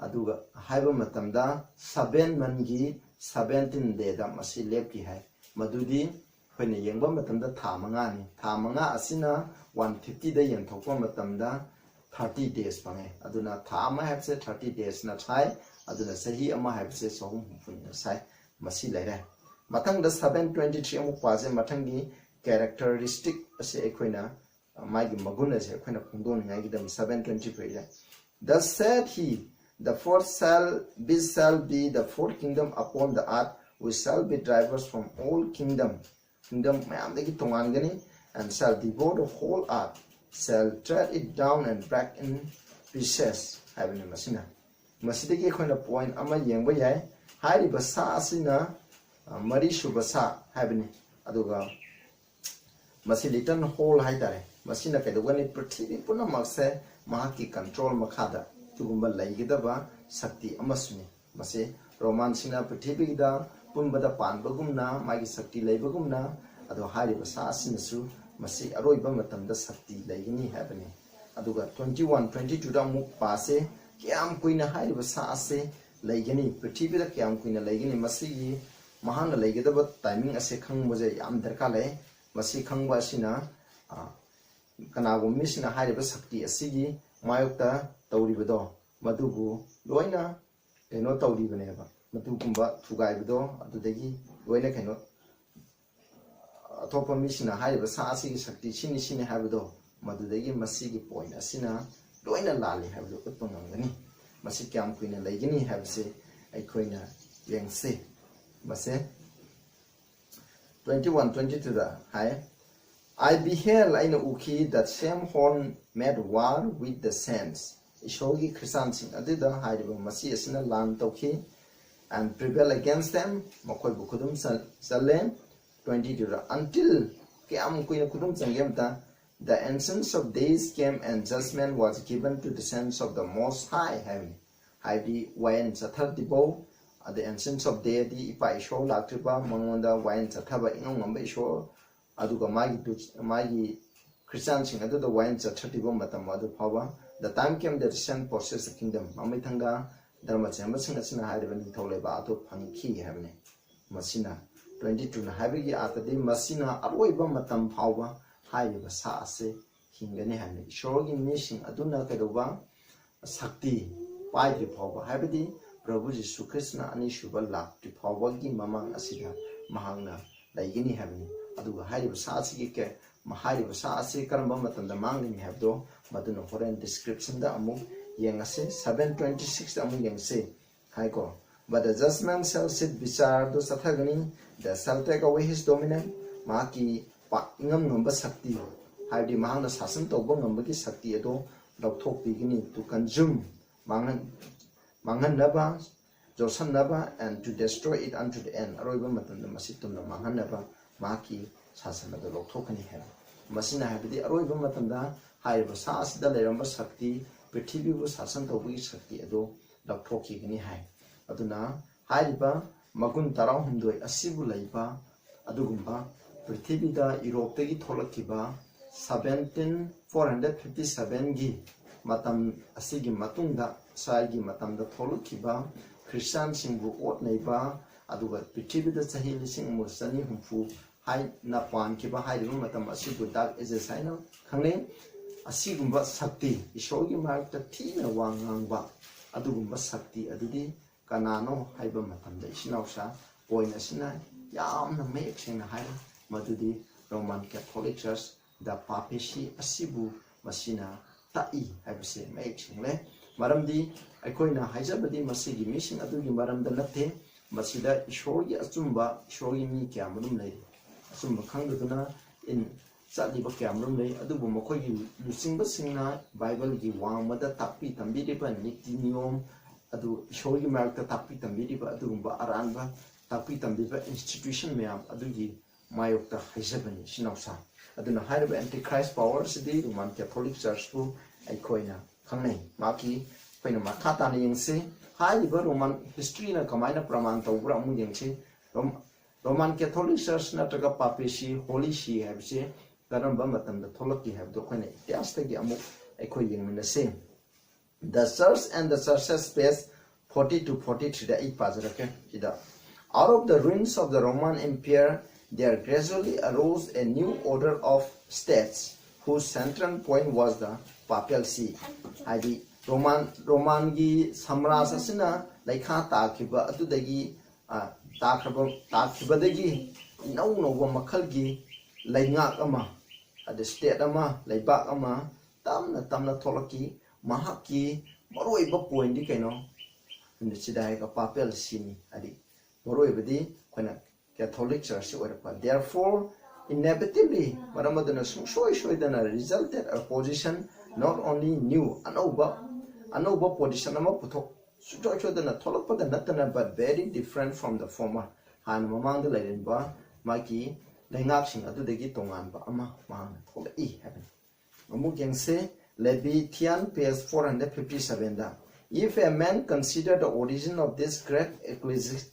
ꯑꯗꯨꯒ ꯍꯥꯏꯕ ꯃꯇꯝꯗ seven monthꯒꯤ seventeen dayꯗ ꯃꯁꯤ ꯂꯦꯞꯈꯤ ꯍꯥꯏ꯫ ꯃꯗꯨꯗꯤ ꯑꯩꯈꯣꯏꯅ ꯌꯦꯡꯕ ꯃꯇꯝꯗ ꯊꯥ ꯃꯉꯥꯅꯤ꯫ ꯊꯥ ꯃꯉꯥ ꯑꯁꯤꯅ one fiftyꯗ ꯌꯦꯟꯊꯣꯛꯄ ꯃꯇꯝꯗ thirty days ꯐꯪꯉꯦ꯫ ꯑꯗꯨꯅ ꯊꯥ ꯑꯃ ꯍꯥꯏꯕꯁꯦ thirty daysꯅ ꯁꯥꯏ꯫ ꯑꯗꯨꯅ ꯆꯍꯤ ꯑꯃ ꯍꯥꯏꯕꯁꯦ ꯆꯍꯨꯝ ꯍꯨꯝꯐꯨꯅ ꯁꯥꯏ꯫ ꯃꯁꯤ ꯂꯩꯔꯦ꯫ ꯃꯊꯪꯗ seven twenty three ꯑꯃꯨꯛ ꯄꯥꯁꯦ꯫ ꯃꯊꯪꯒꯤ characteristic ꯑꯁꯤ ꯑꯩꯈꯣꯏꯅ, ꯃꯥꯒꯤ ꯃꯒꯨꯟ ꯑꯁꯦ ꯑꯩꯈꯣꯏꯅ ꯐꯣꯡꯗꯣꯛꯅꯤꯡꯉꯥꯏꯒꯤꯗꯃꯛ seven twenty threeꯗ, "Thus said he, the fourth shall, beast shall be the fourth kingdom upon the earth, which shall be diverse from all kingdom, kingdom ꯃꯌꯥꯝꯗꯒꯤ ꯇꯣꯉꯥꯟꯒꯅꯤ, and shall devour the whole earth, shall tread it down and break in pieces" ꯍꯥꯏꯕꯅꯤ꯫ ꯃꯁꯤꯅ, ꯃꯁꯤꯗꯒꯤ ꯑꯩꯈꯣꯏꯅ point ꯑꯃ ꯌꯦꯡꯕ ꯌꯥꯏ꯫ ꯍꯥꯏꯔꯤꯕ ꯁꯥ ꯑꯁꯤꯅ, ꯑ, ꯃꯔꯤꯁꯨꯕ ꯁꯥ ꯍꯥꯏꯕꯅꯤ꯫ ꯑꯗꯨꯒ ꯃꯁꯤ little horn ꯍꯥꯏꯇꯥꯔꯦ, ꯃꯁꯤꯅ ꯀꯩꯗꯧꯒꯅꯤ? ꯄ꯭ꯔꯤꯊꯤꯕꯤ ꯄꯨꯝꯅꯃꯛꯁꯦ ꯃꯍꯥꯛꯀꯤ control ꯃꯈꯥꯗ ꯑꯗꯨꯒꯨꯝꯕ ꯂꯩꯒꯗꯕ ꯁꯛꯇꯤ ꯑꯃꯁꯨꯅꯤ꯫ ꯃꯁꯤ ꯔꯣꯃꯥꯟꯁꯤꯡꯅ ꯄ꯭ꯔꯤꯊꯤꯕꯤꯗ ꯄꯨꯝꯕꯗ ꯄꯥꯟꯕꯒꯨꯝꯅ, ꯃꯥꯒꯤ ꯁꯛꯇꯤ ꯂꯩꯕꯒꯨꯝꯅ, ꯑꯗꯣ ꯍꯥꯏꯔꯤꯕ ꯁꯥ ꯑꯁꯤꯅꯁꯨ ꯃꯁꯤ ꯑꯔꯣꯏꯕ ꯃꯇꯝꯗ ꯁꯛꯇꯤ ꯂꯩꯒꯅꯤ ꯍꯥꯏꯕꯅꯤ꯫ ꯑꯗꯨꯒ twenty one, twenty twoꯗ ꯑꯃꯨꯛ ꯄꯥꯁꯦ꯫ ꯀꯌꯥꯝ ꯀꯨꯏꯅ ꯍꯥꯏꯔꯤꯕ ꯁꯥ ꯑꯁꯤ ꯂꯩꯒꯅꯤ? ꯄ꯭ꯔꯤꯊꯤꯕꯤꯗ ꯀꯌꯥꯝ ꯀꯨꯏꯅ ꯂꯩꯒꯅꯤ? ꯃꯁꯤꯒꯤ ꯃꯍꯥꯛꯅ ꯂꯩꯒꯗꯕ timing ꯑꯁꯦ ꯈꯪꯕꯁꯦ ꯌꯥꯝ ꯗꯔꯀꯥꯔ ꯂꯩ꯫ ꯃꯁꯤ ꯈꯪꯕ ꯑꯁꯤꯅ, ꯑ, ꯀꯅꯥꯒꯨꯝꯕ ꯃꯤꯁꯤꯡꯅ ꯍꯥꯏꯔꯤꯕ ꯁꯛꯇꯤ ꯑꯁꯤꯒꯤ ꯃꯥꯌꯣꯛꯇ ꯇꯧꯔꯤꯕꯗꯣ, ꯃꯗꯨꯕꯨ ꯂꯣꯏꯅ ꯀꯩꯅꯣ ꯇꯧꯔꯤꯕꯅꯦꯕ꯫ ꯃꯗꯨꯒꯨꯝꯕ ꯊꯨꯒꯥꯏꯕꯗꯣ, ꯑꯗꯨꯗꯒꯤ ꯂꯣꯏꯅ ꯀꯩꯅꯣ, ꯑꯇꯣꯞꯄ ꯃꯤꯁꯤꯡꯅ ꯍꯥꯏꯔꯤꯕ ꯁꯥ ꯑꯁꯤꯒꯤ ꯁꯛꯇꯤ ꯁꯤꯅꯤ, ꯁꯤꯅꯤ ꯍꯥꯏꯕꯗꯣ, ꯃꯗꯨꯗꯒꯤ ꯃꯁꯤꯒꯤ point ꯑꯁꯤꯅ ꯂꯣꯏꯅ ꯂꯥꯜꯂꯤ ꯍꯥꯏꯕꯗꯨ ꯎꯠꯄ ꯉꯝꯒꯅꯤ꯫ ꯃꯁꯤ ꯀꯌꯥꯝ ꯀꯨꯏꯅ ꯂꯩꯒꯅꯤ ꯍꯥꯏꯕꯁꯤ ꯑꯩꯈꯣꯏꯅ ꯌꯦꯡꯁꯤ꯫ ꯃꯁꯦ twenty one, twenty twoꯗ high, "I beheld", ꯑꯩꯅ ꯎꯈꯤ, "the same horn made war with the saints", ꯏꯁꯣꯔꯒꯤ ꯈ꯭ꯔꯤꯁꯇꯥꯟꯁꯤꯡ ꯑꯗꯨꯗ ꯍꯥꯏꯔꯤꯕ ꯃꯁꯤ ꯑꯁꯤꯅ ꯂꯥꯟ ꯇꯧꯈꯤ, "and prevail against them", ꯃꯈꯣꯏꯕꯨ ꯈꯨꯗꯨꯝ ꯆꯜ-, ꯆꯜꯂꯦ꯫ Twenty twoꯗ, "until", ꯀꯌꯥꯝ ꯀꯨꯏꯅ ꯈꯨꯗꯨꯝ ꯆꯟꯒꯦ ꯑꯃꯇ, "the ancient of days came and judgment was given to the saints of the Most High" ꯍꯥꯏꯕꯅꯤ꯫ ꯍꯥꯏꯕꯗꯤ ꯋꯥꯌꯦꯜ ꯆꯠꯊꯗ꯭ꯔꯤꯐꯥꯎ, ꯑꯗ Ancients of Day ꯗꯤ ꯏꯄꯥ ꯏꯁꯣꯔ ꯂꯥꯛꯇ꯭ꯔꯤꯕ, ꯃꯉꯣꯟꯗ ꯋꯥꯌꯦꯜ ꯆꯠꯊꯕ ꯏꯉꯝ ꯉꯝꯕ ꯏꯁꯣꯔ, ꯑꯗꯨꯒ ꯃꯥꯒꯤ ꯗꯨ-, ꯃꯥꯒꯤ ꯈ꯭ꯔꯤꯁꯇꯤꯌꯥꯟꯁꯤꯡ ꯑꯗꯨꯗ ꯋꯥꯌꯦꯜ ꯆꯠꯊꯗ꯭ꯔꯤꯕ ꯃꯇꯝ ꯑꯗꯨ ꯐꯥꯎꯕ, "The time came that the saint possessed the kingdom." ꯃꯃꯩꯊꯪꯗ ꯙꯔꯃ ꯆꯦꯟꯕꯁꯤꯡ ꯑꯁꯤꯅ ꯍꯥꯏꯔꯤꯕ ꯅꯤꯡꯊꯧ ꯂꯩꯕꯥꯛ ꯑꯗꯨ ꯐꯪꯈꯤ ꯍꯥꯏꯕꯅꯤ꯫ ꯃꯁꯤꯅ twenty two ꯅ ꯍꯥꯏꯕꯒꯤ ꯑꯥꯔꯊꯗꯤ ꯃꯁꯤꯅ ꯑꯔꯣꯏꯕ ꯃꯇꯝ ꯐꯥꯎꯕ ꯍꯥꯏꯔꯤꯕ ꯁꯥ ꯑꯁꯤ ꯍꯤꯡꯒꯅꯤ ꯍꯥꯏꯕꯅꯤ꯫ ꯏꯁꯣꯔꯒꯤ ꯃꯤꯁꯤꯡ ꯑꯗꯨꯅ ꯀꯩꯗꯧꯕ ꯁꯛꯇꯤ ꯄꯥꯏꯗ꯭ꯔꯤ ꯐꯥꯎꯕ, ꯍꯥꯏꯕꯗꯤ ꯄ꯭ꯔꯚꯨ ꯖꯤꯁꯨ ꯈ꯭ꯔꯤꯁꯅ ꯑꯅꯤꯁꯨꯕ ꯂꯥꯛꯇ꯭ꯔꯤ ꯐꯥꯎꯕꯒꯤ ꯃꯃꯥꯡ ꯑꯁꯤꯗ ꯃꯍꯥꯛꯅ ꯂꯩꯒꯅꯤ ꯍꯥꯏꯕꯅꯤ꯫ ꯑꯗꯨꯒ ꯍꯥꯏꯔꯤꯕ ꯁꯥ ꯑꯁꯤꯒꯤ ꯀ-, ꯍꯥꯏꯔꯤꯕ ꯁꯥ ꯑꯁꯤ ꯀꯔꯝꯕ ꯃꯇꯝꯗ ꯃꯥꯡꯒꯅꯤ ꯍꯥꯏꯕꯗꯣ ꯃꯗꯨꯅ ꯍꯣꯔꯦꯟ ꯗꯤꯁꯀ꯭ꯔꯤꯞꯁꯟꯗ ꯑꯃꯨꯛ ꯌꯦꯡꯉꯁꯤ꯫ Seven twenty six ꯇ ꯑꯃꯨꯛ ꯌꯦꯡꯁꯤ꯫ ꯍꯥꯏꯀꯣ, "But the judgment shall sit ꯕꯤꯆꯥꯔꯗꯨ ꯆꯠꯊꯒꯅꯤ, that shall take away his dominion," ꯃꯍꯥꯛꯀꯤ ꯄꯥꯛ ꯏꯉꯝ ꯉꯝꯕ ꯁꯛꯇꯤ, ꯍꯥꯏꯕꯗꯤ ꯃꯍꯥꯛꯅ ꯁꯥꯁꯟ ꯇꯧꯕ ꯉꯝꯕꯒꯤ ꯁꯛꯇꯤ ꯑꯗꯨ ꯂꯧꯊꯣꯛꯄꯤꯒꯅꯤ, to consume, ꯃꯥꯡꯍꯟ-, ꯃꯥꯡꯍꯟꯅꯕ, ꯌꯣꯠꯁꯟꯅꯕ, and to destroy it unto the end, ꯑꯔꯣꯏꯕ ꯃꯇꯝꯗ ꯃꯁꯤ ꯇꯨꯝꯅ ꯃꯥꯡꯍꯟꯅꯕ ꯃꯍꯥꯛꯀꯤ ꯁꯥꯁꯟ ꯑꯗꯨ ꯂꯧꯊꯣꯛꯀꯅꯤ ꯍꯥꯏꯕ꯫ ꯃꯁꯤꯅ ꯍꯥꯏꯕꯗꯤ ꯑꯔꯣꯏꯕ ꯃꯇꯝꯗ ꯍꯥꯏꯔꯤꯕ ꯁꯥ ꯑꯁꯤꯗ ꯂꯩꯔꯝꯕ ꯁꯛꯇꯤ, ꯄ꯭ꯔꯤꯊꯤꯕꯤꯕꯨ ꯁꯥꯁꯟ ꯇꯧꯕꯒꯤ ꯁꯛꯇꯤ ꯑꯗꯨ ꯂꯧꯊꯣꯛꯈꯤꯒꯅꯤ ꯍꯥꯏ꯫ ꯑꯗꯨꯅ ꯍꯥꯏꯔꯤꯕ ꯃꯒꯨꯟ ꯇꯔꯥꯍꯨꯝꯗꯣꯏ ꯑꯁꯤꯕꯨ ꯂꯩꯕ ꯑꯗꯨꯒꯨꯝꯕ ꯄ꯭ꯔꯤꯊꯤꯕꯤꯗ ꯌꯨꯔꯣꯞꯇꯒꯤ ꯊꯣꯛꯂꯛꯈꯤꯕ seventeen four hundred fifty seven ꯒꯤ ꯃꯇꯝ ꯑꯁꯤꯒꯤ ꯃꯇꯨꯡꯗ, ꯏꯁꯥꯒꯤ ꯃꯇꯝꯗ ꯊꯣꯛꯂꯛꯈꯤꯕ ꯈ꯭ꯔꯤꯁꯇꯤꯌꯥꯟꯁꯤꯡꯕꯨ ꯑꯣꯠ ꯅꯩꯕ, ꯑꯗꯨꯒ ꯄ꯭ꯔꯤꯊꯤꯕꯤꯗ ꯆꯍꯤ ꯂꯤꯁꯤꯡ ꯑꯃꯒ ꯆꯅꯤ ꯍꯨꯝꯐꯨ ꯍꯥꯏꯅ ꯄꯥꯟꯈꯤꯕ ꯍꯥꯏꯔꯤꯕ ꯃꯇꯝ ꯑꯁꯤꯕꯨ Dark Ages ꯍꯥꯏꯅ ꯈꯪꯅꯩ꯫ ꯑꯁꯤꯒꯨꯝꯕ ꯁꯛꯇꯤ, ꯏꯁꯣꯔꯒꯤ ꯃꯔꯛꯇ ꯊꯤꯅ ꯋꯥ ꯉꯥꯡꯕ, ꯑꯗꯨꯒꯨꯝꯕ ꯁꯛꯇꯤ ꯑꯗꯨꯗꯤ ꯀꯅꯥꯅꯣ ꯍꯥꯏꯕ ꯃꯇꯝꯗ, ꯏꯆꯤꯟ ꯏꯅꯥꯎꯁꯥ, ꯄꯣꯏꯟ ꯑꯁꯤꯅ ꯌꯥꯝꯅ ꯃꯌꯦꯛ ꯁꯦꯡꯅ ꯍꯥꯏꯔꯦ, ꯃꯗꯨꯗꯤ ꯔꯣꯃꯥꯟ ꯀꯦꯊꯣꯂꯤꯛ ꯆꯔꯆ, ꯗ ꯄꯥꯄꯦꯁꯤ ꯑꯁꯤꯕꯨ ꯃꯁꯤꯅ ꯇꯥꯛꯏ ꯍꯥꯏꯕꯁꯦ ꯃꯌꯦꯛ ꯁꯦꯡꯂꯦ꯫ ꯃꯔꯝꯗꯤ ꯑꯩꯈꯣꯏꯅ ꯍꯥꯏꯖꯕꯗꯤ ꯃꯁꯤꯒꯤ ꯃꯤꯁꯤꯡ ꯑꯗꯨꯒꯤ ꯃꯔꯝꯗ ꯅꯠꯇꯦ, ꯃꯁꯤꯗ ꯏꯁꯣꯔꯒꯤ ꯑꯆꯨꯝꯕ, ꯏꯁꯣꯔꯒꯤ ꯃꯤ ꯀꯌꯥꯃꯔꯨꯝ ꯂꯩꯔꯤ꯫ ꯑꯆꯨꯝꯕ ꯈꯪꯗꯗꯨꯅ ꯏꯟ ꯆꯠꯂꯤꯕ ꯀꯌꯥꯃꯔꯨꯝ ꯂꯩ꯫ ꯑꯗꯨꯕꯨ ꯃꯈꯣꯏꯒꯤ ꯂꯨꯆꯤꯡꯕꯁꯤꯡꯅ ꯕꯥꯏꯕꯜꯒꯤ ꯋꯥꯡꯃꯗ ꯇꯥꯛꯄꯤ ꯇꯝꯕꯤꯔꯤꯕ ꯅꯤꯇꯤ ꯅꯤꯌꯣꯝ ꯑꯗꯨ, ꯏꯁꯣꯔꯒꯤ ꯃꯔꯛꯇ ꯇꯥꯛꯄꯤ ꯇꯝꯕꯤꯔꯤꯕ ꯑꯗꯨꯒꯨꯝꯕ ꯑꯔꯥꯟꯕ ꯇꯥꯛꯄꯤ ꯇꯝꯕꯤꯕ institution ꯃꯌꯥꯝ ꯑꯗꯨꯒꯤ ꯃꯥꯌꯣꯛꯇ ꯍꯥꯏꯖꯕꯅꯤ, ꯏꯆꯤꯟ ꯏꯅꯥꯎꯁꯥ꯫ ꯑꯗꯨꯅ ꯍꯥꯏꯔꯤꯕ Antichrist power ꯑꯁꯤꯗꯤ ꯔꯣꯃꯥꯟ ꯀꯦꯊꯣꯂꯤꯛ ꯆꯔꯆꯄꯨ ꯑꯩꯈꯣꯏꯅ ꯈꯪꯅꯩ꯫ ꯃꯍꯥꯛꯀꯤ ꯑꯩꯈꯣꯏꯅ ꯃꯈꯥ ꯇꯥꯅ ꯌꯦꯡꯁꯤ꯫ ꯍꯥꯏꯔꯤꯕ Roman historyꯅ ꯀꯃꯥꯏꯅ ꯄ꯭ꯔꯃꯥꯟ ꯇꯧꯕ꯭ꯔꯥ ꯑꯃꯨꯛ ꯌꯦꯡꯁꯤ꯫ Rom- Roman Catholic Church ꯅꯠꯇ꯭ꯔꯒ Papacy, Holy See ꯍꯥꯏꯕꯁꯤ ꯀꯔꯝꯕ ꯃꯇꯝꯗ ꯊꯣꯛꯂꯛꯈꯤ ꯍꯥꯏꯕꯗꯨ ꯑꯩꯈꯣꯏꯅ ꯏꯇꯤꯍꯥꯁꯇꯒꯤ ꯑꯃꯨꯛ ꯑꯩꯈꯣꯏ ꯌꯦꯡꯃꯤꯟꯅꯁꯤ꯫ The Church and the Churches, page forty to forty-threeꯗ ꯑꯩ ꯄꯥꯖꯔꯛꯀꯦ꯫ ꯁꯤꯗ, "Out of the ruins of the Roman Empire, there gradually arose a new order of states whose central point was the Papal See." ꯍꯥꯏꯗꯤ Roman ꯔꯣꯃꯥꯟꯒꯤ ꯁꯝꯔꯥꯖ ꯑꯁꯤꯅ ꯂꯩꯈꯥ ꯇꯥꯈꯤꯕ ꯑꯗꯨꯗꯒꯤ, ꯑ, ꯇꯥꯈ꯭ꯔꯕ ꯇꯥꯈꯤꯕꯗꯒꯤ ꯏꯅꯧ ꯅꯧꯕ ꯃꯈꯜꯒꯤ ꯂꯩꯉꯥꯛ ꯑꯃ, ꯑꯗ state ꯑꯃ, ꯂꯩꯕꯥꯛ ꯑꯃ ꯇꯞꯅ ꯇꯞꯅ ꯊꯣꯛꯂꯛꯈꯤ꯫ ꯃꯍꯥꯛꯀꯤ ꯃꯔꯨꯑꯣꯏꯕ pointꯗꯤ ꯀꯩꯅꯣ? ꯁꯤꯗ ꯍꯥꯏꯔꯒ Papal Seeꯅꯤ꯫ ꯍꯥꯏꯗꯤ ꯃꯔꯨꯑꯣꯏꯕꯗꯤ ꯑꯩꯈꯣꯏꯅ Catholic Churchꯁꯤ ꯑꯣꯏꯔꯛꯄ꯫ Therefore, inevitably, ꯃꯔꯝ ꯑꯗꯨꯅ ꯁꯨꯡꯁꯣꯏ ꯁꯣꯏꯗꯅ resulted a position not only new, ꯑꯅꯧꯕ ꯑꯅꯧꯕ position ꯑꯃ ꯄꯨꯊꯣꯛ ꯁꯨꯡꯁꯣꯏ ꯁꯣꯏꯗꯅ ꯊꯣꯛꯂꯛꯄꯗ ꯅꯠꯇꯅ, but very different from the former, ꯍꯥꯟꯅ ꯃꯃꯥꯡꯗ ꯂꯩꯔꯝꯕ ꯃꯥꯒꯤ ꯂꯩꯉꯥꯛꯁꯤꯡ ꯑꯗꯨꯗꯒꯤ ꯇꯣꯉꯥꯟꯕ ꯑꯃ ꯃꯍꯥꯛꯅ ꯊꯣꯛꯂꯛꯏ ꯍꯥꯏꯕꯅꯤ꯫ ꯑꯃꯨꯛ ꯌꯦꯡꯁꯦ, Leviathan, page four hundred fifty sevenꯗ, "If a man consider the origin of this great ecclesi-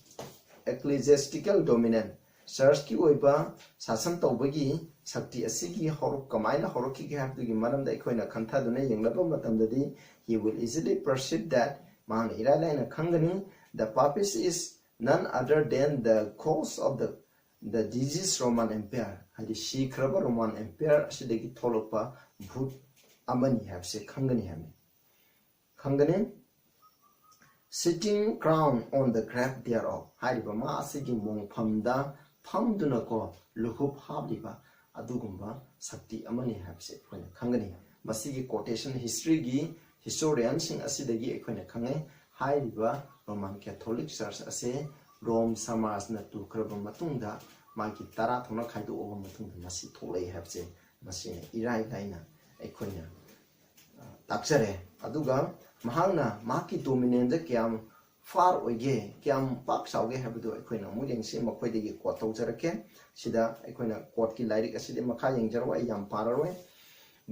ecclesiastical dominance, Churchꯀꯤ ꯑꯣꯏꯕ ꯁꯥꯁꯟ ꯇꯧꯕꯒꯤ ꯁꯛꯇꯤ ꯑꯁꯤꯒꯤ ꯍꯧꯔꯛ ꯀꯃꯥꯏꯅ ꯍꯧꯔꯛꯈꯤꯒꯦ ꯍꯥꯏꯕꯗꯨꯒꯤ ꯃꯔꯝꯗ ꯑꯩꯈꯣꯏꯅ ꯈꯟꯊꯗꯨꯅ ꯌꯦꯡꯂꯕ ꯃꯇꯝꯗꯗꯤ, he will easily perceive that, ꯃꯍꯥꯛꯅ ꯏꯔꯥꯏ ꯂꯥꯏꯅ ꯈꯪꯒꯅꯤ, the Papacy is none other than the cause of the the deceased Roman Empire, ꯍꯥꯏꯗꯤ ꯁꯤꯈ꯭ꯔꯕ Roman Empire ꯑꯁꯤꯗꯒꯤ ꯊꯣꯛꯂꯛꯄ ꯚꯨꯠ ꯑꯃꯅꯤ ꯍꯥꯏꯕꯁꯦ ꯈꯪꯒꯅꯤ ꯍꯥꯏꯕꯅꯤ꯫ ꯈꯪꯒꯅꯤ꯫ Sitting crown on the grave thereof, ꯍꯥꯏꯔꯤꯕ ꯃꯥ ꯑꯁꯤꯒꯤ ꯃꯣꯡꯐꯝꯗ ꯐꯝꯗꯨꯅꯀꯣ ꯂꯨꯍꯨꯞ ꯍꯥꯞꯂꯤꯕ ꯑꯗꯨꯒꯨꯝꯕ ꯁꯛꯇꯤ ꯑꯃꯅꯤ ꯍꯥꯏꯕꯁꯦ ꯑꯩꯈꯣꯏꯅ ꯈꯪꯒꯅꯤ꯫ ꯃꯁꯤꯒꯤ quotation historyꯒꯤ historianꯁꯤꯡ ꯑꯁꯤꯗꯒꯤ ꯑꯩꯈꯣꯏꯅ ꯈꯪꯉꯦ꯫ ꯍꯥꯏꯔꯤꯕ Roman Catholic Church ꯑꯁꯦ ꯔꯣꯝ ꯁꯃꯥꯖꯅ ꯇꯨꯈ꯭ꯔꯕ ꯃꯇꯨꯡꯗ, ꯃꯥꯒꯤ ꯇꯔꯥ ꯊꯣꯛꯅ ꯈꯥꯏꯗꯣꯛꯑꯕ ꯃꯇꯨꯡꯗ ꯃꯁꯤ ꯊꯣꯛꯂꯛꯏ ꯍꯥꯏꯕꯁꯦ ꯃꯁꯤꯅ ꯏꯔꯥꯏ ꯂꯥꯏꯅ ꯑꯩꯈꯣꯏꯅ, ꯑ, ꯇꯥꯛꯆꯔꯦ꯫ ꯑꯗꯨꯒ ꯃꯍꯥꯛꯅ ꯃꯍꯥꯛꯀꯤ dominanceꯗ ꯀꯌꯥꯝ far ꯑꯣꯏꯒꯦ, ꯀꯌꯥꯝ ꯄꯥꯛ ꯆꯥꯎꯒꯦ ꯍꯥꯏꯕꯗꯨ ꯑꯩꯈꯣꯏꯅ ꯑꯃꯨꯛ ꯌꯦꯡꯁꯤ꯫ ꯃꯈꯣꯏꯗꯒꯤ quote ꯇꯧꯖꯔꯛꯀꯦ꯫ ꯁꯤꯗ ꯑꯩꯈꯣꯏꯅ quoteꯀꯤ ꯂꯥꯏꯔꯤꯛ ꯑꯁꯤꯗꯤ ꯃꯈꯥ ꯌꯦꯡꯖꯔꯣꯏ, ꯑꯩ ꯌꯥꯝ ꯄꯥꯔꯔꯣꯏ꯫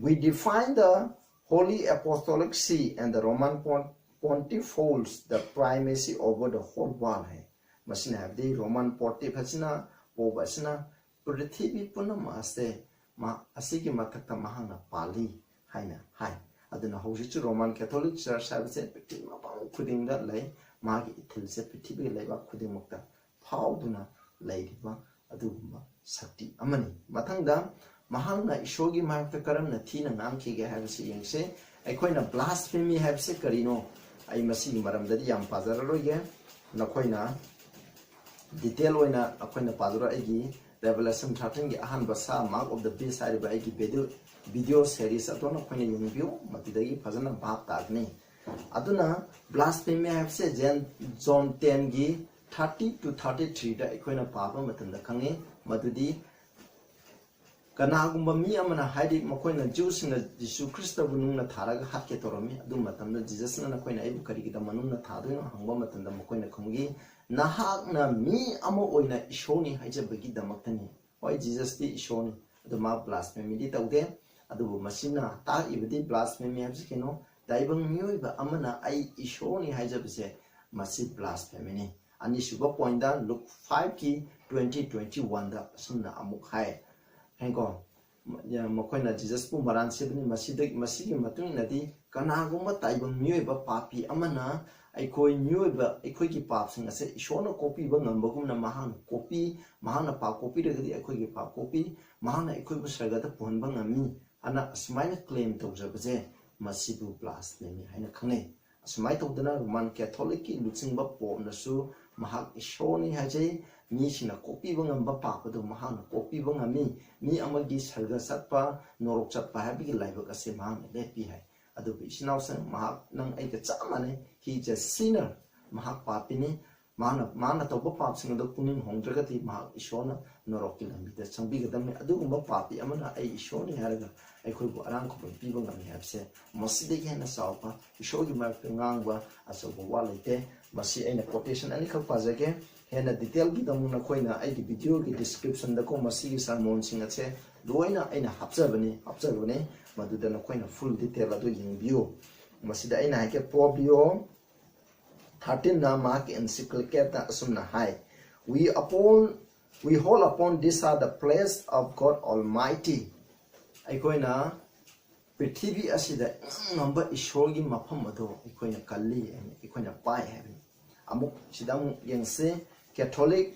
We define the Holy Apostolic See and the Roman Pon- Pontiff holds the primacy over the whole world ꯍꯥꯏ꯫ ꯃꯁꯤꯅ ꯍꯥꯏꯕꯗꯤ Roman Pontiff ꯑꯁꯤꯅ, ꯄꯣꯞ ꯑꯁꯤꯅ ꯄ꯭ꯔꯤꯊꯤꯕꯤ ꯄꯨꯝꯅꯃꯛ ꯑꯁꯦ ꯃꯥ ꯑꯁꯤꯒꯤ ꯃꯊꯛꯇ ꯃꯍꯥꯛꯅ ꯄꯥꯜꯂꯤ ꯍꯥꯏꯅ ꯍꯥꯏ꯫ ꯑꯗꯨꯅ ꯍꯧꯖꯤꯛꯁꯨ Roman Catholic Church ꯍꯥꯏꯕꯁꯦ ꯄ꯭ꯔꯤꯊꯤꯕꯤ ꯃꯐꯝ ꯈꯨꯗꯤꯡꯗ ꯂꯩ, ꯃꯥꯒꯤ ꯏꯊꯤꯜꯁꯦ ꯄ꯭ꯔꯤꯊꯤꯕꯤꯒꯤ ꯂꯩꯕꯥꯛ ꯈꯨꯗꯤꯡꯃꯛꯇ ꯐꯥꯎꯗꯨꯅ ꯂꯩꯔꯤꯕ ꯑꯗꯨꯒꯨꯝꯕ ꯁꯛꯇꯤ ꯑꯃꯅꯤ꯫ ꯃꯊꯪꯗ ꯃꯍꯥꯛꯅ ꯏꯁꯣꯔꯒꯤ ꯃꯥꯌꯣꯛꯇ ꯀꯔꯝꯅ ꯊꯤꯅ ꯉꯥꯡꯈꯤꯒꯦ ꯍꯥꯏꯕꯁꯤ ꯌꯦꯡꯁꯤ꯫ ꯑꯩꯈꯣꯏꯅ blasphemy ꯍꯥꯏꯕꯁꯤ ꯀꯔꯤꯅꯣ? ꯑꯩ ꯃꯁꯤꯒꯤ ꯃꯔꯝꯗꯗꯤ ꯌꯥꯝ ꯄꯥꯖꯔꯔꯣꯏꯒꯦ꯫ ꯅꯈꯣꯏꯅ detail ꯑꯣꯏꯅ ꯑꯩꯈꯣꯏꯅ ꯄꯥꯖꯔꯣꯏ꯫ ꯑꯩꯒꯤ Revelation thirteen ꯒꯤ ꯑꯍꯥꯟꯕ ꯁꯥ Mark of the Beast ꯍꯥꯏꯔꯤꯕ ꯑꯩꯒꯤ video, video series ꯑꯗꯣ ꯅꯈꯣꯏꯅ ꯌꯦꯡꯕꯤꯌꯨ, ꯃꯗꯨꯗꯒꯤ ꯐꯖꯅ ꯚꯥꯞ ꯇꯥꯒꯅꯤ꯫ ꯑꯗꯨꯅ blasphemy ꯍꯥꯏꯕꯁꯦ Jan- John ten ꯒꯤ thirty to thirty three ꯗ ꯑꯩꯈꯣꯏꯅ ꯄꯥꯕ ꯃꯇꯝꯗ ꯈꯪꯉꯤ꯫ ꯃꯗꯨꯗꯤ ꯀꯅꯥꯒꯨꯝꯕ ꯃꯤ ꯑꯃꯅ, ꯍꯥꯏꯗꯤ ꯃꯈꯣꯏꯅ Jew ꯁꯤꯡꯅ ꯖꯤꯁꯨ ꯈ꯭ꯔꯤꯁꯇꯕꯨ ꯅꯨꯡꯅ ꯊꯥꯔꯒ ꯍꯥꯠꯀꯦ ꯇꯧꯔꯝꯃꯤ꯫ ꯑꯗꯨ ꯃꯇꯝꯗ Jesus ꯅ "ꯅꯈꯣꯏꯅ ꯑꯩꯕꯨ ꯀꯔꯤꯒꯤꯗꯃꯛ ꯅꯨꯡꯅ ꯊꯥꯗꯣꯏꯅꯣ?" ꯍꯪꯕ ꯃꯇꯝꯗ ꯃꯈꯣꯏꯅ ꯈꯨꯝꯈꯤ, "ꯅꯍꯥꯛꯅ ꯃꯤ ꯑꯃ ꯑꯣꯏꯅ ꯏꯁꯣꯔꯅꯤ ꯍꯥꯏꯖꯕꯒꯤꯗꯃꯛꯇꯅꯤ"꯫ ꯍꯣꯏ, Jesus ꯇꯤ ꯏꯁꯣꯔꯅꯤ, ꯑꯗꯨ ꯃꯥ blasphemy ꯗꯤ ꯇꯧꯗꯦ꯫ ꯑꯗꯨꯕꯨ ꯃꯁꯤꯅ ꯇꯥꯛꯏꯕꯗꯤ blasphemy ꯍꯥꯏꯕꯁꯤ ꯀꯩꯅꯣ? ꯇꯥꯏꯕꯪ ꯃꯤꯑꯣꯏꯕ ꯑꯃꯅ "ꯑꯩ ꯏꯁꯣꯔꯅꯤ" ꯍꯥꯏꯖꯕꯁꯦ, ꯃꯁꯤ blasphemy ꯅꯤ꯫ ꯑꯅꯤꯁꯨꯕ point ꯗ Luke five ꯀꯤ twenty, twenty one ꯗ ꯑꯁꯨꯝꯅ ꯑꯃꯨꯛ ꯍꯥꯏ, ꯍꯥꯏꯀꯣ, ꯃꯈꯣꯏꯅ Jesus ꯄꯨ ꯃꯔꯥꯟ ꯁꯤꯕꯅꯤ꯫ ꯃꯁꯤꯗ, ꯃꯁꯤꯒꯤ ꯃꯇꯨꯡ ꯏꯟꯅꯗꯤ ꯀꯅꯥꯒꯨꯝꯕ ꯇꯥꯏꯕꯪ ꯃꯤꯑꯣꯏꯕ ꯄꯥꯄꯤ ꯑꯃꯅ ꯑꯩꯈꯣꯏ ꯃꯤꯑꯣꯏꯕ, ꯑꯩꯈꯣꯏꯒꯤ ꯄꯥꯞꯁꯤꯡ ꯑꯁꯦ ꯏꯁꯣꯔꯅ ꯀꯣꯛꯄꯤꯕ ꯉꯝꯕꯒꯨꯝꯅ ꯃꯍꯥꯛꯅ ꯀꯣꯛꯄꯤ, ꯃꯍꯥꯛꯅ ꯄꯥꯞ ꯀꯣꯛꯄꯤꯔꯒꯗꯤ ꯑꯩꯈꯣꯏꯒꯤ ꯄꯥꯞ ꯀꯣꯛꯄꯤ, ꯃꯍꯥꯛꯅ ꯑꯩꯈꯣꯏꯕꯨ ꯁꯔꯒꯗ ꯄꯨꯍꯟꯕ ꯉꯝꯃꯤ ꯑꯅ ꯑꯁꯨꯃꯥꯏꯅ claim ꯇꯧꯖꯕꯁꯦ, ꯃꯁꯤꯕꯨ blasphemy ꯍꯥꯏꯅ ꯈꯪꯅꯩ꯫ ꯑꯁꯨꯃꯥꯏꯅ ꯇꯧꯗꯅ Roman Catholic ꯀꯤ ꯂꯨꯆꯤꯡꯕ ꯄꯣꯞꯅꯁꯨ ꯃꯍꯥꯛ ꯏꯁꯣꯔꯅꯤ ꯍꯥꯏꯖꯩ꯫ ꯃꯤꯁꯤꯡꯅ ꯀꯣꯛꯄꯤꯕ ꯉꯝꯕ ꯄꯥꯞ ꯑꯗꯨ ꯃꯍꯥꯛꯅ ꯀꯣꯛꯄꯤꯕ ꯉꯝꯃꯤ꯫ ꯃꯤ ꯑꯃꯒꯤ ꯁꯔꯒ ꯆꯠꯄ, ꯅꯣꯔꯣꯛ ꯆꯠꯄ ꯍꯥꯏꯕꯒꯤ ꯂꯥꯏꯕꯛ ꯑꯁꯦ ꯃꯍꯥꯛꯅ ꯂꯦꯞꯄꯤ ꯍꯥꯏ꯫ ꯑꯗꯨꯕꯨ ꯏꯆꯤꯟ ꯏꯅꯥꯎꯁꯤꯡ, ꯃꯍꯥꯛ ꯅꯪ ꯑꯩꯒ ꯆꯞ ꯃꯥꯟꯅꯩ꯫ He is a sinner. ꯃꯍꯥꯛ ꯄꯥꯄꯤꯅꯤ꯫ ꯃꯍꯥꯛꯅ, ꯃꯍꯥꯛꯅ ꯇꯧꯕ ꯄꯥꯞꯁꯤꯡ ꯑꯗꯨ ꯄꯨꯛꯅꯤꯡ ꯍꯣꯡꯗ꯭ꯔꯒꯗꯤ ꯃꯍꯥꯛ ꯏꯁꯣꯔꯅ ꯅꯣꯔꯣꯛꯀꯤ ꯂꯝꯕꯤꯗ ꯆꯪꯕꯤꯒꯗꯕꯅꯤ꯫ ꯑꯗꯨꯒꯨꯝꯕ ꯄꯥꯄꯤ ꯑꯃꯅ "ꯑꯩ ꯏꯁꯣꯔꯅꯤ" ꯍꯥꯏꯔꯒ ꯑꯩꯈꯣꯏꯕꯨ ꯑꯔꯥꯟ ꯈꯨꯕꯝ ꯄꯤꯕ ꯉꯝꯃꯤ ꯍꯥꯏꯕꯁꯦ, ꯃꯁꯤꯗꯒꯤ ꯍꯦꯟꯅ ꯆꯥꯎꯕ ꯏꯁꯣꯔꯒꯤ ꯃꯔꯛꯇ ꯉꯥꯡꯕ ꯑꯆꯧꯕ ꯋꯥ ꯂꯩꯇꯦ꯫ ꯃꯁꯤ ꯑꯩꯅ quotation ꯑꯅꯤꯈꯛ ꯄꯥꯖꯒꯦ꯫ ꯍꯦꯟꯅ detail ꯒꯤꯗꯃꯛ ꯅꯈꯣꯏꯅ ꯑꯩꯒꯤ video ꯒꯤ description ꯗꯀꯣ ꯃꯁꯤꯒꯤ sermon ꯁꯤꯡ ꯑꯁꯦ ꯂꯣꯏꯅ ꯑꯩꯅ ꯍꯥꯞꯆꯕꯅꯤ ꯍꯥꯞꯆꯕꯅꯤ ꯃꯗꯨꯗ ꯅꯈꯣꯏꯅ full detail ꯑꯗꯨ ꯌꯦꯡꯕꯤꯌꯨ꯫ ꯃꯁꯤꯗ ꯑꯩꯅ ꯍꯥꯏꯒꯦ, Pope Leo thirteenꯅ ꯃꯍꯥꯛꯀꯤ encyclicalꯗ ꯑꯁꯨꯝꯅ ꯍꯥꯏ, "We upon we hold upon these are the place of God Almighty." ꯑꯩꯈꯣꯏꯅ ꯄ꯭ꯔꯤꯊꯤꯕꯤ ꯑꯁꯤꯗ ꯏꯉꯝ ꯉꯝꯕ ꯏꯁꯣꯔꯒꯤ ꯃꯐꯝ ꯑꯗꯨ ꯑꯩꯈꯣꯏꯅ ꯀꯜꯂꯤ, ꯑꯩꯈꯣꯏꯅ ꯄꯥꯏ ꯍꯥꯏꯕꯅꯤ꯫ ꯑꯃꯨꯛ ꯁꯤꯗ ꯑꯃꯨꯛ ꯌꯦꯡꯁꯤ꯫ Catholic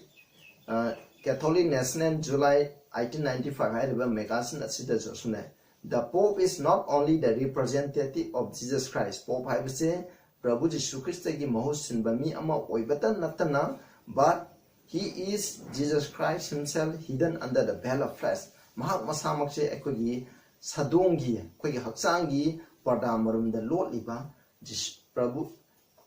Catholic National, July eighteen ninety-five ꯍꯥꯏꯔꯤꯕ magazine ꯑꯁꯤꯗꯁꯨ ꯑꯁꯨꯝꯅ, "The Pope is not only the representative of Jesus Christ." Pope ꯍꯥꯏꯕꯁꯦ ꯄ꯭ꯔꯚꯨ ꯖꯤꯁꯨ ꯈ꯭ꯔꯤꯁꯇꯒꯤ ꯃꯍꯨꯠ ꯁꯤꯟꯕ ꯃꯤ ꯑꯃ ꯑꯣꯏꯕꯇ ꯅꯠꯇꯅ, "But he is Jesus Christ himself hidden under the veil of flesh." ꯃꯍꯥꯛ ꯃꯁꯥꯃꯛꯁꯦ ꯑꯩꯈꯣꯏꯒꯤ ꯁꯥꯗꯣꯡꯒꯤ, ꯑꯩꯈꯣꯏꯒꯤ ꯍꯛꯆꯥꯡꯒꯤ ꯄꯔꯗꯥ ꯃꯔꯨꯝꯗ ꯂꯣꯠꯂꯤꯕ ꯖꯤꯁꯨ, ꯄ꯭ꯔꯚꯨ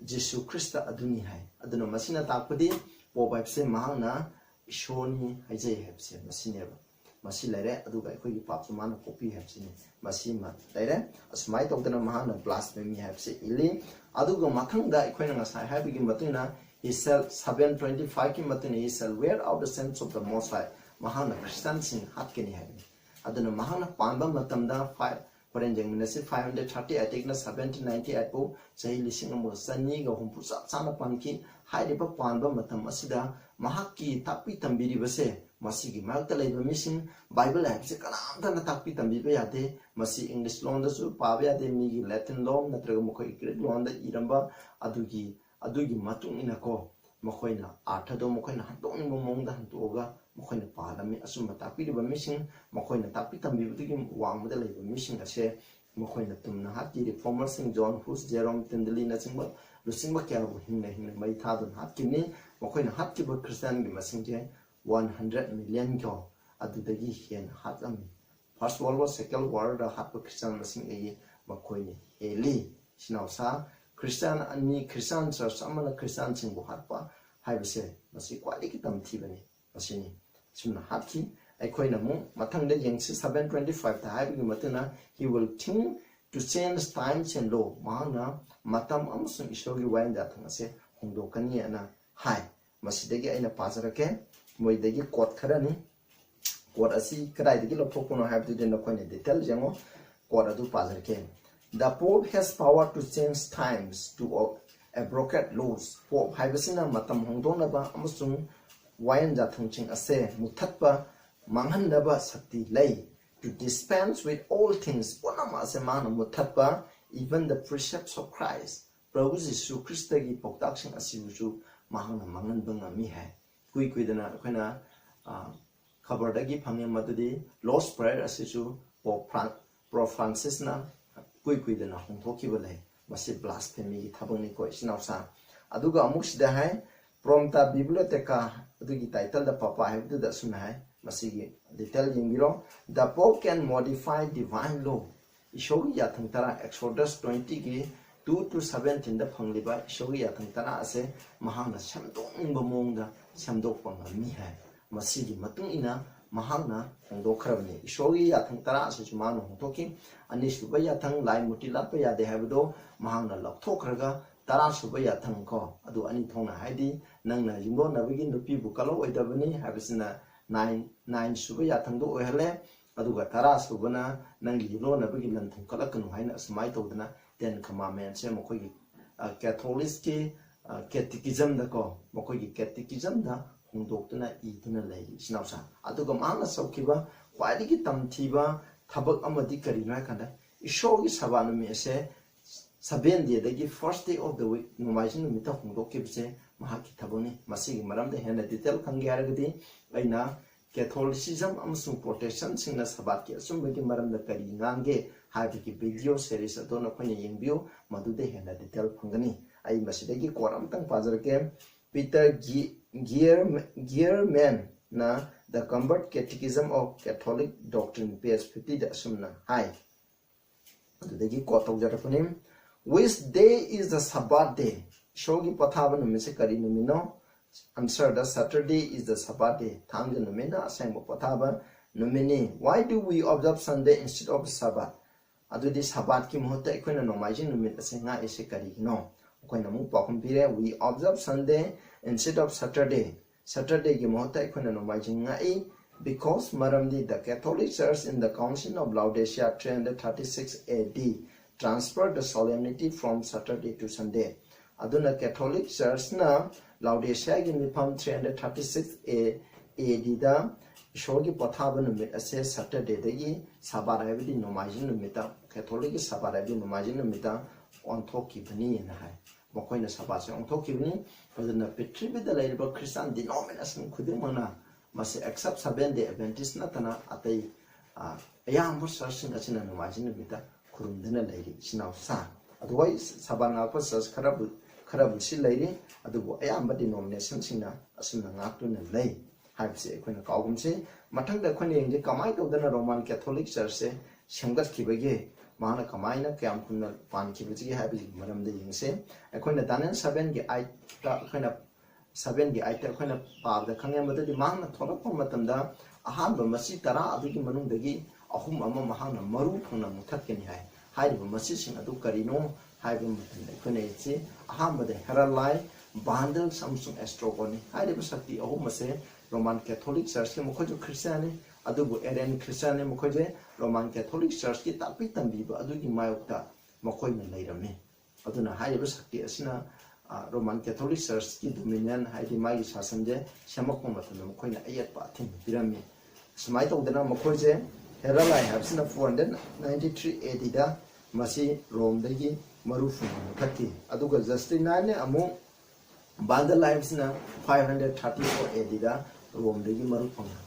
ꯖꯤꯁꯨ ꯈ꯭ꯔꯤꯁꯇ ꯑꯗꯨꯅꯤ ꯍꯥꯏ꯫ ꯑꯗꯨꯅ ꯃꯁꯤꯅ ꯇꯥꯛꯄꯗꯤ Pope ꯍꯥꯏꯕꯁꯦ ꯃꯍꯥꯛꯅ ꯏꯁꯣꯔꯅꯤ ꯍꯥꯏꯖꯩ ꯍꯥꯏꯕꯁꯦ ꯃꯁꯤꯅꯦꯕ꯫ ꯃꯁꯤ ꯂꯩꯔꯦ꯫ ꯑꯗꯨꯒ ꯑꯩꯈꯣꯏꯒꯤ ꯄꯥꯞꯁꯨ ꯃꯥꯅ ꯀꯣꯛꯄꯤ ꯍꯥꯏꯕꯁꯤꯅꯤ꯫ ꯃꯁꯤꯃ ꯂꯩꯔꯦ꯫ ꯑꯁꯨꯃꯥꯏꯅ ꯇꯧꯗꯅ ꯃꯍꯥꯛꯅ blasphemy ꯍꯥꯏꯕꯁꯤ ꯏꯜꯂꯤ꯫ ꯑꯗꯨꯒ ꯃꯊꯪꯗ ꯑꯩꯈꯣꯏꯅ ꯉꯁꯥꯏ ꯍꯥꯏꯕꯒꯤ ꯃꯇꯨꯡ ꯏꯟꯅ, he shall, seven twenty fiveꯀꯤ ꯃꯇꯨꯡ ꯏꯟꯅ, "He shall wear out the saints of the Most High." ꯃꯍꯥꯛꯅ ꯈ꯭ꯔꯤꯁꯇꯥꯟꯁꯤꯡ ꯍꯥꯠꯀꯅꯤ ꯍꯥꯏꯕꯅꯤ꯫ ꯑꯗꯨꯅ ꯃꯍꯥꯛꯅ ꯄꯥꯟꯕ ꯃꯇꯝꯗ five, ꯍꯣꯔꯦꯟ ꯌꯦꯡꯃꯤꯟꯅꯁꯤ, five hundred thirty eightꯅ seventeen ninety eight ꯐꯥꯎ ꯆꯍꯤ ꯂꯤꯁꯤꯡ ꯑꯃꯒ ꯆꯅꯤꯒ ꯍꯨꯝꯐꯨ ꯆꯞ ꯆꯥꯅ ꯄꯥꯟꯈꯤ꯫ ꯍꯥꯏꯔꯤꯕ ꯄꯥꯟꯕ ꯃꯇꯝ ꯑꯁꯤꯗ ꯃꯍꯥꯛꯀꯤ ꯇꯥꯛꯄꯤ ꯇꯝꯕꯤꯔꯤꯕꯁꯦ, ꯃꯁꯤꯒꯤ ꯃꯔꯛꯇ ꯂꯩꯕ ꯃꯤꯁꯤꯡ, ꯕꯥꯏꯕꯜ ꯍꯥꯏꯕꯁꯦ ꯀꯅꯥꯝꯇꯅ ꯇꯥꯛꯄꯤ ꯇꯝꯕꯤꯕ ꯌꯥꯗꯦ꯫ ꯃꯁꯤ English ꯂꯣꯟꯗꯁꯨ ꯄꯥꯕ ꯌꯥꯗꯦ, ꯃꯤꯒꯤ Latin ꯂꯣꯟ ꯅꯠꯇ꯭ꯔꯒ ꯃꯈꯣꯏ Greek ꯂꯣꯟꯗ ꯏꯔꯝꯕ ꯑꯗꯨꯒꯤ, ꯑꯗꯨꯒꯤ ꯃꯇꯨꯡ ꯏꯟꯅꯀꯣ, ꯃꯈꯣꯏꯅ ꯑꯥꯔꯊꯗꯣ ꯃꯈꯣꯏꯅ ꯍꯟꯗꯣꯛꯅꯤꯡꯕ ꯃꯑꯣꯡꯗ ꯍꯟꯗꯣꯛꯑꯒ ꯃꯈꯣꯏꯅ ꯄꯥꯜꯂꯝꯃꯤ꯫ ꯑꯆꯨꯝꯕ ꯇꯥꯛꯄꯤꯔꯤꯕ ꯃꯤꯁꯤꯡ, ꯃꯈꯣꯏꯅ ꯇꯥꯛꯄꯤ ꯇꯝꯕꯤꯕꯗꯒꯤ ꯋꯥꯡꯃꯗ ꯂꯩꯕ ꯃꯤꯁꯤꯡ ꯑꯁꯦ ꯃꯈꯣꯏꯅ ꯇꯨꯝꯅ ꯍꯥꯠꯈꯤ꯫ Reformer ꯁꯤꯡ John Hus, Jerome Tyndale ꯅꯆꯤꯡꯕ ꯂꯨꯆꯤꯡꯕ ꯀꯌꯥꯕꯨ ꯍꯤꯡꯅ ꯍꯤꯡꯅ ꯃꯩ ꯊꯥꯗꯨꯅ ꯍꯥꯠꯈꯤꯕꯅꯤ꯫ ꯃꯈꯣꯏꯅ ꯍꯥꯠꯈꯤꯕ ꯈ꯭ꯔꯤꯁꯇꯤꯌꯥꯟꯒꯤ ꯃꯁꯤꯡꯁꯦ one hundred million ꯀꯣ, ꯑꯗꯨꯗꯒꯤ ꯍꯦꯟꯅ ꯍꯥꯠꯂꯝꯃꯤ꯫ First World War, Second World War ꯗ ꯍꯥꯠꯄ ꯈ꯭ꯔꯤꯁꯇꯤꯌꯥꯟ ꯃꯁꯤꯡꯗꯒꯤ ꯃꯈꯣꯏꯅ ꯍꯦꯜꯂꯤ꯫ ꯏꯆꯤꯟ ꯏꯅꯥꯎꯁꯥ, ꯈ꯭ꯔꯤꯁꯇꯤꯌꯥꯟ ꯑꯅꯤ, ꯈ꯭ꯔꯤꯁꯇꯤꯌꯥꯟ ꯆꯔꯆ ꯑꯃꯅ ꯈ꯭ꯔꯤꯁꯇꯤꯌꯥꯟꯁꯤꯡꯕꯨ ꯍꯥꯠꯄ ꯍꯥꯏꯕꯁꯦ ꯃꯁꯤ ꯈ꯭ꯋꯥꯏꯗꯒꯤ ꯇꯝꯊꯤꯕꯅꯤ꯫ ꯃꯁꯤꯅꯤ꯫ ꯑꯁꯨꯝꯅ ꯍꯥꯠꯈꯤ꯫ ꯑꯩꯈꯣꯏꯅ ꯑꯃꯨꯛ ꯃꯊꯪꯗ ꯌꯦꯡꯁꯤ, seven twenty fiveꯇ ꯍꯥꯏꯕꯒꯤ ꯃꯇꯨꯡ ꯏꯟꯅ, "He will think to change times and law." ꯃꯍꯥꯛꯅ ꯃꯇꯝ ꯑꯃꯁꯨꯡ ꯏꯁꯣꯔꯒꯤ ꯋꯥꯌꯦꯜ ꯌꯥꯊꯪ ꯑꯁꯦ ꯍꯣꯡꯗꯣꯛꯀꯅꯤ ꯍꯥꯏꯅ ꯍꯥꯏ꯫ ꯃꯁꯤꯗꯒꯤ ꯑꯩꯅ ꯄꯥꯖꯔꯛꯀꯦ, ꯃꯣꯏꯗꯒꯤ quote ꯈꯔꯅꯤ꯫ ꯀꯣꯠ ꯑꯁꯤ ꯀꯗꯥꯏꯗꯒꯤ ꯂꯧꯊꯣꯛꯄꯅꯣ ꯍꯥꯏꯕꯗꯨꯗꯤ ꯅꯈꯣꯏꯅ ꯗꯤꯇꯦꯜ ꯌꯦꯡꯉꯣ꯫ ꯀꯣꯠ ꯑꯗꯨ ꯄꯥꯖꯔꯛꯀꯦ꯫ The Pope has power to change times, to abrogate laws. ꯄꯣꯞ ꯍꯥꯏꯕꯁꯤꯅ ꯃꯇꯝ ꯍꯣꯡꯗꯣꯛꯅꯕ ꯑꯃꯁꯨꯡ ꯋꯥꯌꯦꯜ ꯌꯥꯊꯪꯁꯤꯡ ꯑꯁꯦ ꯃꯨꯊꯠꯄ, ꯃꯥꯡꯍꯟꯅꯕ ꯁꯛꯇꯤ ꯂꯩ꯫ To dispense with all things, ꯄꯨꯝꯅꯃꯛ ꯑꯁꯦ ꯃꯥꯅ ꯃꯨꯊꯠꯄ, even the precepts of Christ, ꯄ꯭ꯔꯚꯨ ꯖꯤꯁꯨ ꯈ꯭ꯔꯤꯁꯇꯒꯤ ꯄꯥꯎꯇꯥꯛꯁꯤꯡ ꯑꯁꯤꯕꯨꯁꯨ ꯃꯍꯥꯛꯅ ꯃꯥꯡꯍꯟꯕ ꯉꯝꯃꯤ ꯍꯥꯏ꯫ ꯀꯨꯏ ꯀꯨꯏꯗꯅ ꯑꯩꯈꯣꯏꯅ, ꯑ, ꯈꯕꯔꯗꯒꯤ ꯐꯪꯉꯦ, ꯃꯗꯨꯗꯤ ꯂꯣꯔꯗꯁ ꯄ꯭ꯔꯦꯌꯔ ꯑꯁꯤꯁꯨ ꯄꯣꯞ ꯐ꯭ꯔꯥꯟ-, ꯄꯣꯞ ꯐ꯭ꯔꯥꯟꯁꯤꯁꯅ ꯀꯨꯏ ꯀꯨꯏꯗꯅ ꯍꯣꯡꯗꯣꯛꯈꯤꯕ ꯂꯩ꯫ ꯃꯁꯤ ꯕ꯭ꯂꯥꯁꯐꯦꯃꯤꯒꯤ ꯊꯕꯛꯅꯤꯀꯣ, ꯏꯆꯤꯟ ꯏꯅꯥꯎꯁꯥ꯫ ꯑꯗꯨꯒ ꯑꯃꯨꯛ ꯁꯤꯗ ꯍꯥꯏ, ꯄ꯭ꯔꯣꯝꯇꯥ ꯕꯤꯕ꯭ꯂꯤꯑꯣꯇꯦꯀꯥ ꯑꯗꯨꯒꯤ ꯇꯥꯏꯇꯜꯗ ꯄꯥꯄꯥ ꯍꯥꯏꯕꯗꯨꯗ ꯑꯁꯨꯝꯅ ꯍꯥꯏ, ꯃꯁꯤꯒꯤ ꯗꯤꯇꯦꯜ ꯌꯦꯡꯕꯤꯔꯣ꯫ The Pope can modify divine law. ꯏꯁꯣꯔꯒꯤ ꯌꯥꯊꯪ ꯇꯔꯥ, Exodus twenty ꯒꯤ two to seventeen ꯗ ꯐꯪꯂꯤꯕ ꯏꯁꯣꯔꯒꯤ ꯌꯥꯊꯪ ꯇꯔꯥ ꯑꯁꯦ ꯃꯍꯥꯛꯅ ꯁꯦꯝꯗꯣꯛꯅꯤꯡꯕ ꯃꯑꯣꯡꯗ ꯁꯦꯝꯗꯣꯛꯄ ꯉꯝꯃꯤ ꯍꯥꯏ꯫ ꯃꯁꯤꯒꯤ ꯃꯇꯨꯡ ꯏꯟꯅ ꯃꯍꯥꯛꯅ ꯍꯣꯡꯗꯣꯛꯈ꯭ꯔꯕꯅꯤ꯫ ꯏꯁꯣꯔꯒꯤ ꯌꯥꯊꯪ ꯇꯔꯥ ꯑꯁꯤꯁꯨ ꯃꯍꯥꯛꯅ ꯍꯣꯡꯗꯣꯛꯈꯤ꯫ ꯑꯅꯤꯁꯨꯕ ꯌꯥꯊꯪ, ꯂꯥꯏ ꯃꯨꯔꯇꯤ ꯂꯥꯠꯄ ꯌꯥꯗꯦ ꯍꯥꯏꯕꯗꯣ ꯃꯍꯥꯛꯅ ꯂꯧꯊꯣꯛꯈ꯭ꯔꯒ, ꯇꯔꯥꯁꯨꯕ ꯌꯥꯊꯪ ꯀꯣ, ꯑꯗꯨ ꯑꯅꯤ ꯊꯣꯛꯅ ꯍꯥꯏꯗꯤ, ꯅꯪꯅ ꯌꯨꯝꯂꯣꯟꯅꯕꯒꯤ ꯅꯨꯄꯤꯕꯨ ꯀꯜꯂꯛꯑꯣꯏꯗꯕꯅꯤ ꯍꯥꯏꯕꯁꯤꯅ nine, nine ꯁꯨꯕ ꯌꯥꯊꯪꯗꯣ ꯑꯣꯏꯍꯜꯂꯦ꯫ ꯑꯗꯨꯒ ꯇꯔꯥ ꯁꯨꯕꯅ ꯅꯪꯒꯤ ꯌꯨꯝꯂꯣꯟꯅꯕꯒꯤ ꯂꯟ ꯊꯨꯝ ꯀꯠꯂꯛꯀꯅꯨ ꯍꯥꯏꯅ ꯑꯁꯨꯃꯥꯏꯅ ꯇꯧꯗꯅ Ten Commandments ꯁꯦ ꯃꯈꯣꯏꯒꯤ, ꯑ, ꯀꯦꯊꯣꯂꯤꯛꯁꯀꯤ, ꯑ, ꯀꯦꯇꯤꯀꯤꯖꯝꯗꯀꯣ, ꯃꯈꯣꯏꯒꯤ ꯀꯦꯇꯤꯀꯤꯖꯝꯗ ꯍꯣꯡꯗꯣꯛꯇꯨꯅ ꯏꯗꯨꯅ ꯂꯩꯔꯤ, ꯏꯆꯤꯟ ꯏꯅꯥꯎꯁꯥ꯫ ꯑꯗꯨꯒ ꯃꯍꯥꯛꯅ ꯇꯧꯈꯤꯕ ꯈ꯭ꯋꯥꯏꯗꯒꯤ ꯇꯝꯊꯤꯕ ꯊꯕꯛ ꯑꯃꯗꯤ ꯀꯔꯤꯅꯣ ꯍꯥꯏ ꯀꯥꯟꯗ, ꯏꯁꯣꯔꯒꯤ ꯁꯕꯥꯠ ꯅꯨꯃꯤꯠ ꯑꯁꯦ seven day ꯗꯒꯤ first day of the week, ꯅꯣꯡꯃꯥꯏꯖꯤꯡ ꯅꯨꯃꯤꯠꯇ ꯍꯣꯡꯗꯣꯛꯈꯤꯕꯁꯦ ꯃꯍꯥꯛꯀꯤ ꯊꯕꯛꯅꯤ꯫ ꯃꯁꯤꯒꯤ ꯃꯔꯝꯗ ꯍꯦꯟꯅ ꯗꯤꯇꯦꯜ ꯈꯪꯒꯦ ꯍꯥꯏꯔꯒꯗꯤ ꯑꯩꯅ ꯀꯦꯊꯣꯂꯤꯁꯤꯖꯝ ꯑꯃꯁꯨꯡ ꯄ꯭ꯔꯣꯇꯦꯁꯇꯦꯟꯁꯤꯡꯅ ꯁꯕꯥꯠꯀꯤ ꯑꯆꯨꯝꯕꯒꯤ ꯃꯔꯝꯗ ꯀꯔꯤ ꯉꯥꯡꯒꯦ ꯍꯥꯏꯕꯒꯤ ꯚꯤꯗꯤꯑꯣ ꯁꯦꯔꯤꯁ ꯑꯗꯨ ꯅꯈꯣꯏꯅ ꯌꯦꯡꯕꯤꯌꯨ, ꯃꯗꯨꯗ ꯍꯦꯟꯅ ꯗꯤꯇꯦꯜ ꯐꯪꯒꯅꯤ꯫ ꯑꯩ ꯃꯁꯤꯗꯒꯤ ꯀꯣꯠ ꯑꯃꯇꯪ ꯄꯥꯖꯔꯛꯀꯦ꯫ ꯄꯤꯇꯔ ꯒꯤ-, ꯒꯤꯌꯔ-, ꯒꯤꯌꯔꯃꯦꯟꯅ The Converted Catechism of Catholic Doctrine, page fifty ꯗ ꯑꯁꯨꯝꯅ ꯍꯥꯏ꯫ ꯑꯗꯨꯗꯒꯤ ꯀꯣꯠ ꯇꯧꯖꯔꯛꯄꯅꯤ꯫ Which day is the Sabbath day? ꯏꯁꯣꯔꯒꯤ ꯄꯣꯊꯥꯕ ꯅꯨꯃꯤꯠꯁꯦ ꯀꯔꯤ ꯅꯨꯃꯤꯠꯅꯣ? Answer: The Saturday is the Sabbath day. ꯊꯥꯡꯖ ꯅꯨꯃꯤꯠꯅ ꯑꯁꯦꯡꯕ ꯄꯣꯊꯥꯕ ꯅꯨꯃꯤꯠꯅꯤ꯫ Why do we observe Sunday instead of Sabbath? ꯑꯗꯨꯗꯤ ꯁꯕꯥꯠꯀꯤ ꯃꯍꯨꯠꯇ ꯑꯩꯈꯣꯏꯅ ꯅꯣꯡꯃꯥꯏꯖꯤꯡ ꯅꯨꯃꯤꯠ ꯑꯁꯦ ꯉꯥꯛꯏꯁꯦ ꯀꯔꯤꯒꯤꯅꯣ? ꯑꯩꯈꯣꯏꯅ ꯑꯃꯨꯛ ꯄꯥꯎꯈꯨꯝ ꯄꯤꯔꯦ, We observe Sunday instead of Saturday. Saturday ꯒꯤ ꯃꯍꯨꯠꯇ ꯑꯩꯈꯣꯏꯅ ꯅꯣꯡꯃꯥꯏꯖꯤꯡ ꯉꯥꯛꯏ꯫ Because ꯃꯔꯝꯗꯤ the Catholic Church in the Council of Laodicea three hundred thirty-six A D transferred the solemnity from Saturday to Sunday. ꯑꯗꯨꯅ Catholic Churchꯅ Laodiceaꯒꯤ ꯃꯤꯐꯝ three hundred thirty-six A ADꯗ ꯏꯁꯣꯔꯒꯤ ꯄꯣꯊꯥꯕ ꯅꯨꯃꯤꯠ ꯑꯁꯦ Saturdayꯗꯒꯤ, ꯁꯥꯕꯥꯠ ꯍꯥꯏꯕꯗꯤ ꯅꯣꯡꯃꯥꯏꯖꯤꯡ ꯅꯨꯃꯤꯠꯇ, Catholicꯀꯤ ꯁꯥꯕꯥꯠ ꯍꯥꯏꯕꯗꯤ ꯅꯣꯡꯃꯥꯏꯖꯤꯡ ꯅꯨꯃꯤꯠꯇ ꯑꯣꯟꯊꯣꯛꯈꯤꯕꯅꯤꯅ ꯍꯥꯏ꯫ ꯃꯈꯣꯏꯅ ꯁꯥꯕꯥꯠꯁꯦ ꯑꯣꯟꯊꯣꯛꯈꯤꯕꯅꯤ꯫ ꯑꯗꯨꯅ ꯄ꯭ꯔꯤꯊꯤꯕꯤꯗ ꯂꯩꯔꯤꯕ Christian denomination ꯈꯨꯗꯤꯡꯃꯛꯅ ꯃꯁꯤ, except Seventh Day Adventist ꯅꯠꯇꯅ ꯑꯇꯩ, ꯑ, ꯑꯌꯥꯝꯕ churchꯁꯤꯡ ꯑꯁꯤꯅ ꯅꯣꯡꯃꯥꯏꯖꯤꯡ ꯅꯨꯃꯤꯠꯇ ꯈꯨꯔꯨꯝꯗꯨꯅ ꯂꯩꯔꯤ, ꯏꯆꯤꯟ ꯏꯅꯥꯎ ꯁꯥ꯫ ꯑꯗꯨꯒ ꯁꯥꯕꯥꯠ ꯉꯥꯛꯄ church ꯈꯔꯕꯨ, ꯈꯔꯕꯨꯁꯤ ꯂꯩꯔꯤ, ꯑꯗꯨꯕꯨ ꯑꯌꯥꯝꯕ denominationꯁꯤꯡꯅ ꯑꯁꯨꯝꯅ ꯉꯥꯛꯇꯨꯅ ꯂꯩ ꯍꯥꯏꯕꯁꯤ ꯑꯩꯈꯣꯏꯅ ꯀꯥꯎꯒꯨꯝꯁꯤ꯫ ꯃꯊꯪꯗ ꯑꯩꯈꯣꯏꯅ ꯌꯦꯡꯁꯤ, ꯀꯃꯥꯏꯅ ꯇꯧꯗꯅ Roman Catholic Churchꯁꯦ ꯁꯦꯝꯒꯠꯈꯤꯕꯒꯦ, ꯃꯍꯥꯛꯅ ꯀꯃꯥꯏꯅ ꯀꯌꯥꯝ ꯀꯨꯏꯅ ꯄꯥꯟꯈꯤꯕꯁꯤꯒꯤ ꯍꯥꯏꯕꯒꯤ ꯃꯔꯝꯗ ꯌꯦꯡꯁꯤ꯫ ꯑꯩꯈꯣꯏꯅ Daniel sevenꯒꯤ eightꯇ ꯑꯩꯈꯣꯏꯅ sevenꯒꯤ eightꯇ ꯑꯩꯈꯣꯏꯅ ꯄꯥꯕꯗ ꯈꯪꯉꯦ꯫ ꯃꯗꯨꯗꯤ ꯃꯍꯥꯛꯅ ꯊꯣꯛꯂꯛꯄ ꯃꯇꯝꯗ ꯑꯍꯥꯟꯕ ꯃꯆꯤ ꯇꯔꯥ ꯑꯗꯨꯒꯤ ꯃꯅꯨꯡꯗꯒꯤ ꯑꯍꯨꯝ ꯑꯃ ꯃꯍꯥꯛꯅ ꯃꯔꯨ ꯐꯪꯅ ꯃꯨꯊꯠꯀꯅꯤ ꯍꯥꯏ꯫ ꯍꯥꯏꯔꯤꯕ ꯃꯆꯤꯁꯤꯡ ꯑꯗꯨ ꯀꯔꯤꯅꯣ ꯍꯥꯏꯕ ꯃꯇꯝꯗ ꯑꯩꯈꯣꯏꯅ ꯌꯦꯡꯁꯤ꯫ ꯑꯍꯥꯟꯕꯗ Heruli, Vandals ꯑꯃꯁꯨꯡ Ostrogothni꯫ ꯍꯥꯏꯔꯤꯕ ꯁꯛꯇꯤ ꯑꯍꯨꯝ ꯑꯁꯦ Roman Catholic Churchꯀꯤ, ꯃꯈꯣꯏꯁꯨ Christianꯅꯤ, ꯑꯗꯨꯕꯨ Arian Christianꯅꯤ꯫ ꯃꯈꯣꯏꯁꯦ Roman Catholic Churchꯀꯤ ꯇꯥꯛꯄꯤ ꯇꯝꯕꯤꯕ ꯑꯗꯨꯒꯤ ꯃꯥꯌꯣꯛꯇ ꯃꯈꯣꯏꯅ ꯂꯩꯔꯝꯃꯤ꯫ ꯑꯗꯨꯅ ꯍꯥꯏꯔꯤꯕ ꯁꯛꯇꯤ ꯑꯁꯤꯅ, ꯑ, Roman Catholic Churchꯀꯤ dominion, ꯍꯥꯏꯗꯤ ꯃꯥꯒꯤ ꯁꯥꯁꯟꯁꯦ ꯁꯦꯝꯃꯛꯄ ꯃꯇꯝꯗ ꯃꯈꯣꯏꯅ ꯑꯌꯦꯠꯄ ꯑꯊꯤꯡꯕ ꯄꯤꯔꯝꯃꯤ꯫ ꯁꯨꯃꯥꯏꯅ ꯇꯧꯗꯅ ꯃꯈꯣꯏꯁꯦ, Heruli ꯍꯥꯏꯕꯁꯤꯅ four hundred ninety three ADꯗ ꯃꯁꯤ Romeꯗꯒꯤ ꯃꯔꯨ ꯐꯪꯅ ꯃꯨꯊꯠꯈꯤ꯫ ꯑꯗꯨꯒ Justinianꯅ ꯑꯃꯨꯛ Vandal ꯍꯥꯏꯕꯁꯤꯅ five hundred thirty four ADꯗ Romeꯗꯒꯤ ꯃꯔꯨ ꯐꯪꯅ,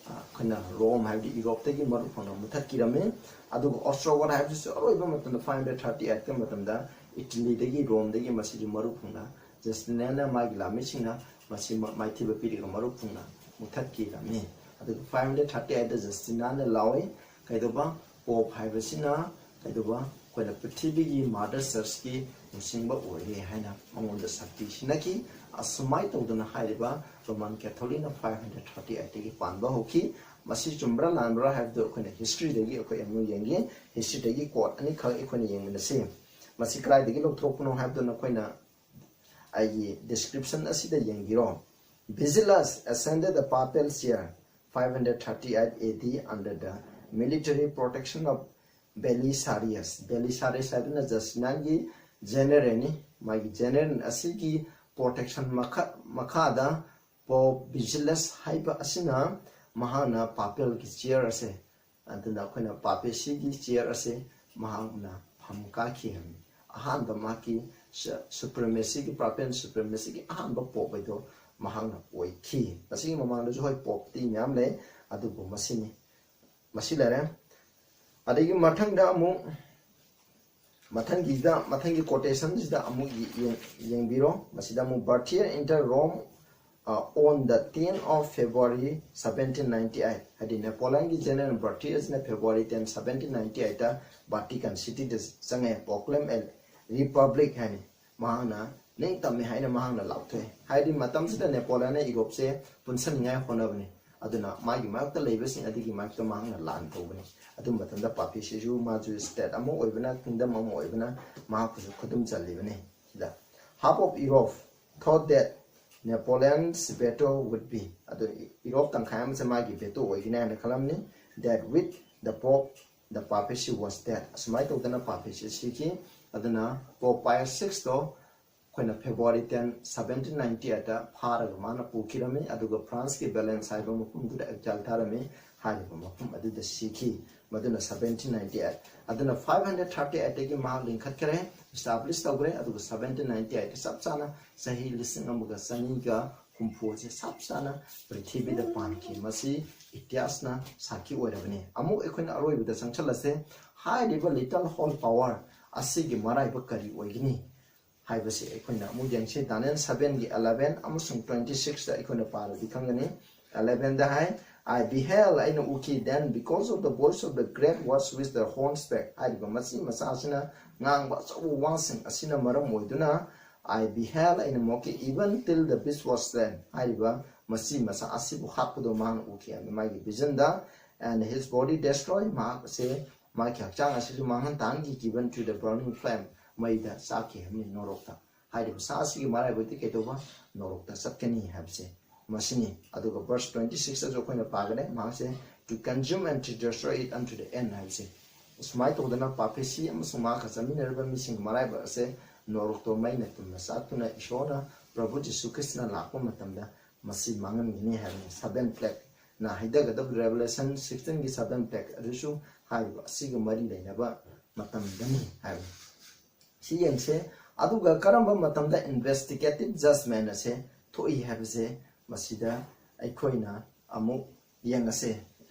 ꯑ, ꯑꯩꯈꯣꯏꯅ Rome ꯍꯥꯏꯕꯗꯤ Europeꯇꯒꯤ ꯃꯔꯨ ꯐꯪꯅ ꯃꯨꯊꯠꯈꯤꯔꯝꯃꯤ꯫ ꯑꯗꯨꯒ Ostrogoth ꯍꯥꯏꯕꯁꯤꯁꯨ ꯑꯔꯣꯏꯕ ꯃꯇꯝꯗ five hundred thirty eightꯀꯤ ꯃꯇꯝꯗ Italyꯗꯒꯤ, Romeꯗꯒꯤ ꯃꯁꯤꯁꯨ ꯃꯔꯨ ꯐꯪꯅ Justinianꯅ ꯃꯥꯒꯤ ꯂꯥꯟꯃꯤꯁꯤꯡꯅ ꯃꯁꯤ ꯃ-, ꯃꯥꯏꯊꯤꯕ ꯄꯤꯔꯒ ꯃꯔꯨ ꯐꯪꯅ ꯃꯨꯊꯠꯈꯤꯔꯝꯃꯤ꯫ ꯑꯗꯨꯒ five hundred thirty eightꯇ Justinianꯅ ꯂꯥꯎꯏ, ꯀꯩꯗꯧꯕ, Pope ꯍꯥꯏꯕꯁꯤꯅ ꯀꯩꯗꯧꯕ, ꯑꯩꯈꯣꯏꯅ ꯄ꯭ꯔꯤꯊꯤꯕꯤꯒꯤ Mother Churchꯀꯤ ꯂꯨꯆꯤꯡꯕ ꯑꯣꯏꯔꯦ ꯍꯥꯏꯅ ꯃꯉꯣꯟꯗ ꯁꯛꯇꯤ ꯁꯤꯟꯅꯈꯤ꯫ ꯑꯁꯨꯃꯥꯏꯅ ꯇꯧꯗꯅ ꯍꯥꯏꯔꯤꯕ Roman Catholicꯅ five hundred thirty eightꯇꯒꯤ ꯄꯥꯟꯕ ꯍꯧꯈꯤ꯫ ꯃꯁꯤ ꯆꯨꯝꯕ꯭ꯔꯥ ꯂꯥꯟꯕ꯭ꯔꯥ ꯍꯥꯏꯕꯗꯨ ꯑꯩꯈꯣꯏꯅ historyꯗꯒꯤ ꯑꯩꯈꯣꯏ ꯑꯃꯨꯛ ꯌꯦꯡꯒꯦ꯫ Historyꯗꯒꯤ quote ꯑꯅꯤꯈꯛ ꯑꯩꯈꯣꯏꯅ ꯌꯦꯡꯃꯤꯟꯅꯁꯤ꯫ ꯃꯁꯤ ꯀꯗꯥꯏꯗꯒꯤ ꯂꯧꯊꯣꯛꯄꯅꯣ ꯍꯥꯏꯕꯗꯨ ꯅꯈꯣꯏꯅ ꯑꯩꯒꯤ description ꯑꯁꯤꯗ ꯌꯦꯡꯕꯤꯔꯣ꯫ Vigilius ascended the papal chair five hundred thirty-eight A D under the military protection of Belisarius. Belisarius ꯍꯥꯏꯗꯨꯅ Justinianꯒꯤ generalꯅꯤ꯫ ꯃꯥꯒꯤ general ꯑꯁꯤꯒꯤ protection ꯃꯈꯥ ꯃꯈꯥꯗ Pope Vigilius ꯍꯥꯏꯕ ꯑꯁꯤꯅ ꯃꯍꯥꯛꯅ papalꯒꯤ chair ꯑꯁꯦ, ꯑꯗꯨꯅ ꯑꯩꯈꯣꯏꯅ papacyꯒꯤ chair ꯑꯁꯦ ꯃꯍꯥꯛꯅ ꯐꯝ ꯀꯥꯈꯤ ꯍꯥꯏꯕꯅꯤ꯫ ꯑꯍꯥꯟꯕ ꯃꯍꯥꯛꯀꯤ su- supremacyꯒꯤ papal supremacyꯒꯤ ꯑꯍꯥꯟꯕ pope ꯍꯥꯏꯗꯣ ꯃꯍꯥꯛꯅ ꯑꯣꯏꯈꯤ꯫ ꯃꯁꯤꯒꯤ ꯃꯃꯥꯡꯗꯁꯨ ꯍꯣꯏ popeꯇꯤ ꯃꯌꯥꯝ ꯂꯩ, ꯑꯗꯨꯕꯨ ꯃꯁꯤꯅꯤ꯫ ꯃꯁꯤ ꯂꯩꯔꯦ꯫ ꯑꯗꯒꯤ ꯃꯊꯪꯗ ꯑꯃꯨꯛ ꯃꯊꯪꯒꯤꯗ ꯃꯊꯪꯒꯤ quotationꯁꯤꯗ ꯑꯃꯨꯛ ꯌꯦ- ꯌꯦꯡ- ꯌꯦꯡꯕꯤꯔꯣ꯫ ꯃꯁꯤꯗ ꯑꯃꯨꯛ Berthier enter Rome uh, on the tenth of February seventeen ninety-eight꯫ ꯍꯥꯏꯗꯤ Napoleonꯒꯤ general Berthierꯁꯤꯅ February ten, seventeen ninety-eightꯇ Vatican Cityꯗ ꯆꯪꯉꯦ꯫ Proclaim a republic ꯍꯥꯏꯅꯤ꯫ ꯃꯍꯥꯛꯅ ꯅꯤꯡꯇꯝꯃꯦ ꯍꯥꯏꯅ ꯃꯍꯥꯛꯅ ꯂꯥꯎꯊꯣꯛꯑꯦ꯫ ꯍꯥꯏꯗꯤ ꯃꯇꯝꯁꯤꯗ Napoleonꯅ Europeꯁꯦ ꯄꯨꯟꯁꯟꯅꯤꯡꯉꯥꯏ ꯍꯣꯠꯅꯕꯅꯤ꯫ ꯑꯗꯨꯅ ꯃꯥꯒꯤ ꯃꯔꯛꯇ ꯂꯩꯕꯁꯤꯡ ꯑꯗꯨꯒꯤ ꯃꯔꯛꯇ ꯃꯍꯥꯛꯅ ꯂꯥꯟ ꯇꯧꯕꯅꯤ꯫ ꯑꯗꯨ ꯃꯇꯝꯗ papacyꯁꯤꯁꯨ ꯃꯥꯁꯨ state ꯑꯃ ꯑꯣꯏꯕꯅ, kingdom ꯑꯃ ꯑꯣꯏꯕꯅ ꯃꯍꯥꯛꯄꯨꯁꯨ ꯈꯨꯗꯨꯝ ꯆꯜꯂꯤꯕꯅꯤ꯫ ꯁꯤꯗ half of Europe thought that Napoleon's veto would be, ꯑꯗꯨ Europe ꯇꯪꯈꯥꯏ ꯑꯃꯁꯦ ꯃꯥꯒꯤ veto ꯑꯣꯏꯒꯅꯤ ꯍꯥꯏꯅ ꯈꯜꯂꯝꯅꯤ꯫ That with the Pope, the papacy was dead. ꯑꯁꯨꯃꯥꯏꯅ ꯇꯧꯗꯅ papacy ꯁꯤꯈꯤ꯫ ꯑꯗꯨꯅ Pope Pius sixꯇꯣ ꯑꯩꯈꯣꯏꯅ February ten, seventeen ninety-eightꯇ ꯐꯥꯔꯒ ꯃꯥꯅ ꯄꯨꯈꯤꯔꯝꯃꯤ꯫ ꯑꯗꯨꯒ Franceꯀꯤ Valence ꯍꯥꯏꯕ ꯃꯐꯝꯗꯨꯗ exile ꯊꯥꯔꯝꯃꯤ꯫ ꯍꯥꯏꯔꯤꯕ ꯃꯐꯝ ꯑꯗꯨꯗ ꯁꯤꯈꯤ꯫ ꯃꯗꯨꯅ seventeen ninety-eight꯫ ꯑꯗꯨꯅ five hundred thirty-eightꯇꯒꯤ ꯃꯍꯥꯛ ꯂꯤꯡꯈꯠꯈ꯭ꯔꯦ, establish ꯇꯧꯈ꯭ꯔꯦ꯫ ꯑꯗꯨꯒ seventeen ninety-eight ꯆꯞ ꯆꯥꯅ ꯆꯍꯤ ꯂꯤꯁꯤꯡ ꯑꯃꯒ ꯆꯅꯤꯒ ꯍꯨꯝꯐꯨ ꯑꯁꯤ ꯆꯞ ꯆꯥꯅ ꯄ꯭ꯔꯤꯊꯤꯕꯤꯗ ꯄꯥꯟꯈꯤ꯫ ꯃꯁꯤ ꯏꯇꯤꯍꯥꯁꯅ ꯁꯥꯈꯤ ꯑꯣꯏꯔꯕꯅꯤ꯫ ꯑꯃꯨꯛ ꯑꯩꯈꯣꯏꯅ ꯑꯔꯣꯏꯕꯗ ꯆꯪꯁꯤꯜꯂꯁꯦ꯫ ꯍꯥꯏꯔꯤꯕ little hall power ꯑꯁꯤꯒꯤ ꯃꯔꯥꯏꯕꯛ ꯀꯔꯤ ꯑꯣꯏꯒꯅꯤ ꯍꯥꯏꯕꯁꯤ ꯑꯩꯈꯣꯏꯅ ꯑꯃꯨꯛ ꯌꯦꯡꯁꯤ꯫ Daniel sevenꯒꯤ eleven ꯑꯃꯁꯨꯡ twenty-sixꯇ ꯑꯩꯈꯣꯏꯅ ꯄꯥꯔꯗꯤ ꯈꯪꯒꯅꯤ꯫ Elevenꯗ ꯍꯥꯏ, "I beheld", ꯑꯩꯅ ꯎꯈꯤ, "then because of the voice of the great words which the horn spake", ꯍꯥꯏꯔꯤꯕ ꯃꯆꯤ ꯃꯆꯥ ꯑꯁꯤꯅ ꯉꯥꯡꯕ ꯑꯆꯧꯕ ꯋꯥꯁꯤꯡ ꯑꯁꯤꯅ ꯃꯔꯝ ꯑꯣꯏꯗꯨꯅ, "I beheld", ꯑꯩꯅ ꯃꯣꯛꯈꯤ, "even till the beast was slain", ꯍꯥꯏꯔꯤꯕ ꯃꯆꯤ ꯃꯆꯥ ꯑꯁꯤꯕꯨ ꯍꯥꯠꯄꯗꯣ ꯃꯍꯥꯛꯅ ꯎꯈꯤ ꯍꯥꯏꯕꯅꯤ ꯃꯥꯒꯤ visionꯗ꯫ "And his body destroyed", ꯃꯍꯥꯛ ꯑꯁꯦ ꯃꯍꯥꯛꯀꯤ ꯍꯛꯆꯥꯡ ꯑꯁꯤꯁꯨ ꯃꯥꯡꯍꯟ ꯇꯥꯍꯟꯈꯤ, "given to the burning flame", ꯃꯩꯗ ꯆꯥꯛꯈꯤ ꯍꯥꯏꯕꯅꯤ, ꯅꯣꯔꯣꯛꯇ꯫ ꯍꯥꯏꯔꯤꯕ ꯁꯥ ꯑꯁꯤꯒꯤ ꯃꯔꯥꯏꯕꯛꯇꯤ ꯀꯩꯗꯧꯕ? ꯅꯣꯔꯣꯛꯇ ꯆꯠꯀꯅꯤ ꯍꯥꯏꯕꯁꯦ ꯃꯁꯤꯅꯤ꯫ ꯑꯗꯨꯒ verse twenty six ꯑꯗꯨ ꯑꯩꯈꯣꯏꯅ ꯄꯥꯒꯅꯤ꯫ ꯃꯍꯥꯛꯁꯦ "to consume and to destroy it unto the end" ꯍꯥꯏꯕꯁꯦ, ꯁꯨꯃꯥꯏꯅ ꯇꯧꯗꯅ ꯄꯥꯄꯤꯁꯤ ꯑꯃꯁꯨꯡ ꯃꯍꯥꯛꯀ ꯆꯠꯃꯤꯟꯅꯔꯤꯕ ꯃꯤꯁꯤꯡꯒꯤ ꯃꯔꯥꯏꯕꯛ ꯑꯁꯦ ꯅꯣꯔꯣꯛꯇ ꯃꯩꯅ ꯇꯨꯝꯅ ꯆꯥꯛꯇꯨꯅ ꯏꯁꯣꯔꯅ, ꯄ꯭ꯔꯚꯨ ꯖꯤꯁꯨ ꯈ꯭ꯔꯤꯁꯇꯅ ꯂꯥꯛꯄ ꯃꯇꯝꯗ ꯃꯁꯤ ꯃꯥꯡꯍꯟꯒꯅꯤ ꯍꯥꯏꯕꯅꯤ꯫ Seven plague ꯅ ꯍꯥꯏꯊꯒꯗꯕ Revelation sixteen ꯒꯤ seven plague ꯑꯗꯨꯁꯨ ꯍꯥꯏꯔꯤꯕ ꯑꯁꯤꯒ ꯃꯔꯤ ꯂꯩꯅꯕ ꯃꯇꯝꯗꯅꯤ ꯍꯥꯏꯕꯅꯤ꯫ ꯁꯤ ꯌꯦꯡꯁꯦ꯫ ꯑꯗꯨꯒ ꯀꯔꯝꯕ ꯃꯇꯝꯗ investigative judgment ꯑꯁꯦ ꯊꯣꯛꯏ ꯍꯥꯏꯕꯁꯦ ꯃꯁꯤꯗ ꯑꯩꯈꯣꯏꯅ ꯑꯃꯨꯛ ꯌꯦꯡꯉꯁꯦ꯫